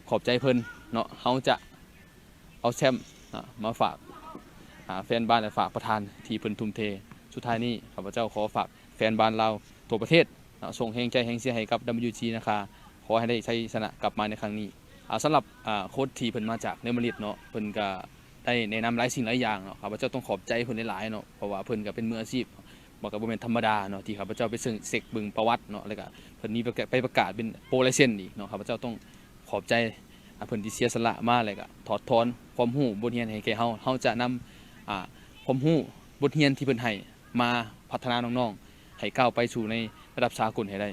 ຂອບໃຈເພິ່ນເນາະ ເຮົາຈະ ເອົາແຊ້ມ ອາ ມາຝາກ ອາ ແຟນບານ ແລະ ຝາກປະທານທີ່ເພິ່ນທຸ່ມເທ. ສຸດທ້າຍນີ້ ຂ້າພະເຈົ້າຂໍຝາກແຟນບານລາວທົ່ວປະເທດເນາະ ສົ່ງແຮງໃຈແຮງເຊຍໃຫ້ກັບ WG ນາຄາ ຂໍໃຫ້ໄດ້ໄຊຊະນະກັບມາໃນຄັ້ງນີ້. ອາ ສຳລັບ ອາ ໂຄດທີ່ເພິ່ນມາຈາກເຣວມາດຣິດເນາະ ເພິ່ນກະໄດ້ແນະນຳຫຼາຍສິ່ງຫຼາຍຢ່າງເນາະ ຂ້າພະເຈົ້າຕ້ອງຂອບໃຈເພິ່ນຫຼາຍໆເນາະ ເພາະວ່າເພິ່ນກະເປັນມືອາຊີບ ມັນກະບໍ່ແມ່ນທຳມະດາເນາະ ທີ່ຂ້າພະເຈົ້າໄປເຊິ່ງເຊັກເບິ່ງປະຫວັດເນາະ ແລ້ວກະເພິ່ນມີປະກາດ ໄປປະກາດເປັນໂປຣລາຍເຊັນອີກເນາະ ຂ້າພະເຈົ້າຕ້ອງ ຂອບໃຈ ອາ ເພິ່ນທີ່ເສຍສະຫຼະມາ ແລ້ວກະຖອດຖອນຄວາມຮູ້ບົດຮຽນໃຫ້ແກ່ເຮົາ ເຮົາຈະນຳ ອາ ຄວາມຮູ້ບົດຮຽນທີ່ເພິ່ນໃຫ້ມາພັດທະນານ້ອງໆ ໃຫ້ກ້າວໄປສູ່ໃນລະດັບສາກົນໃຫ້ໄດ້.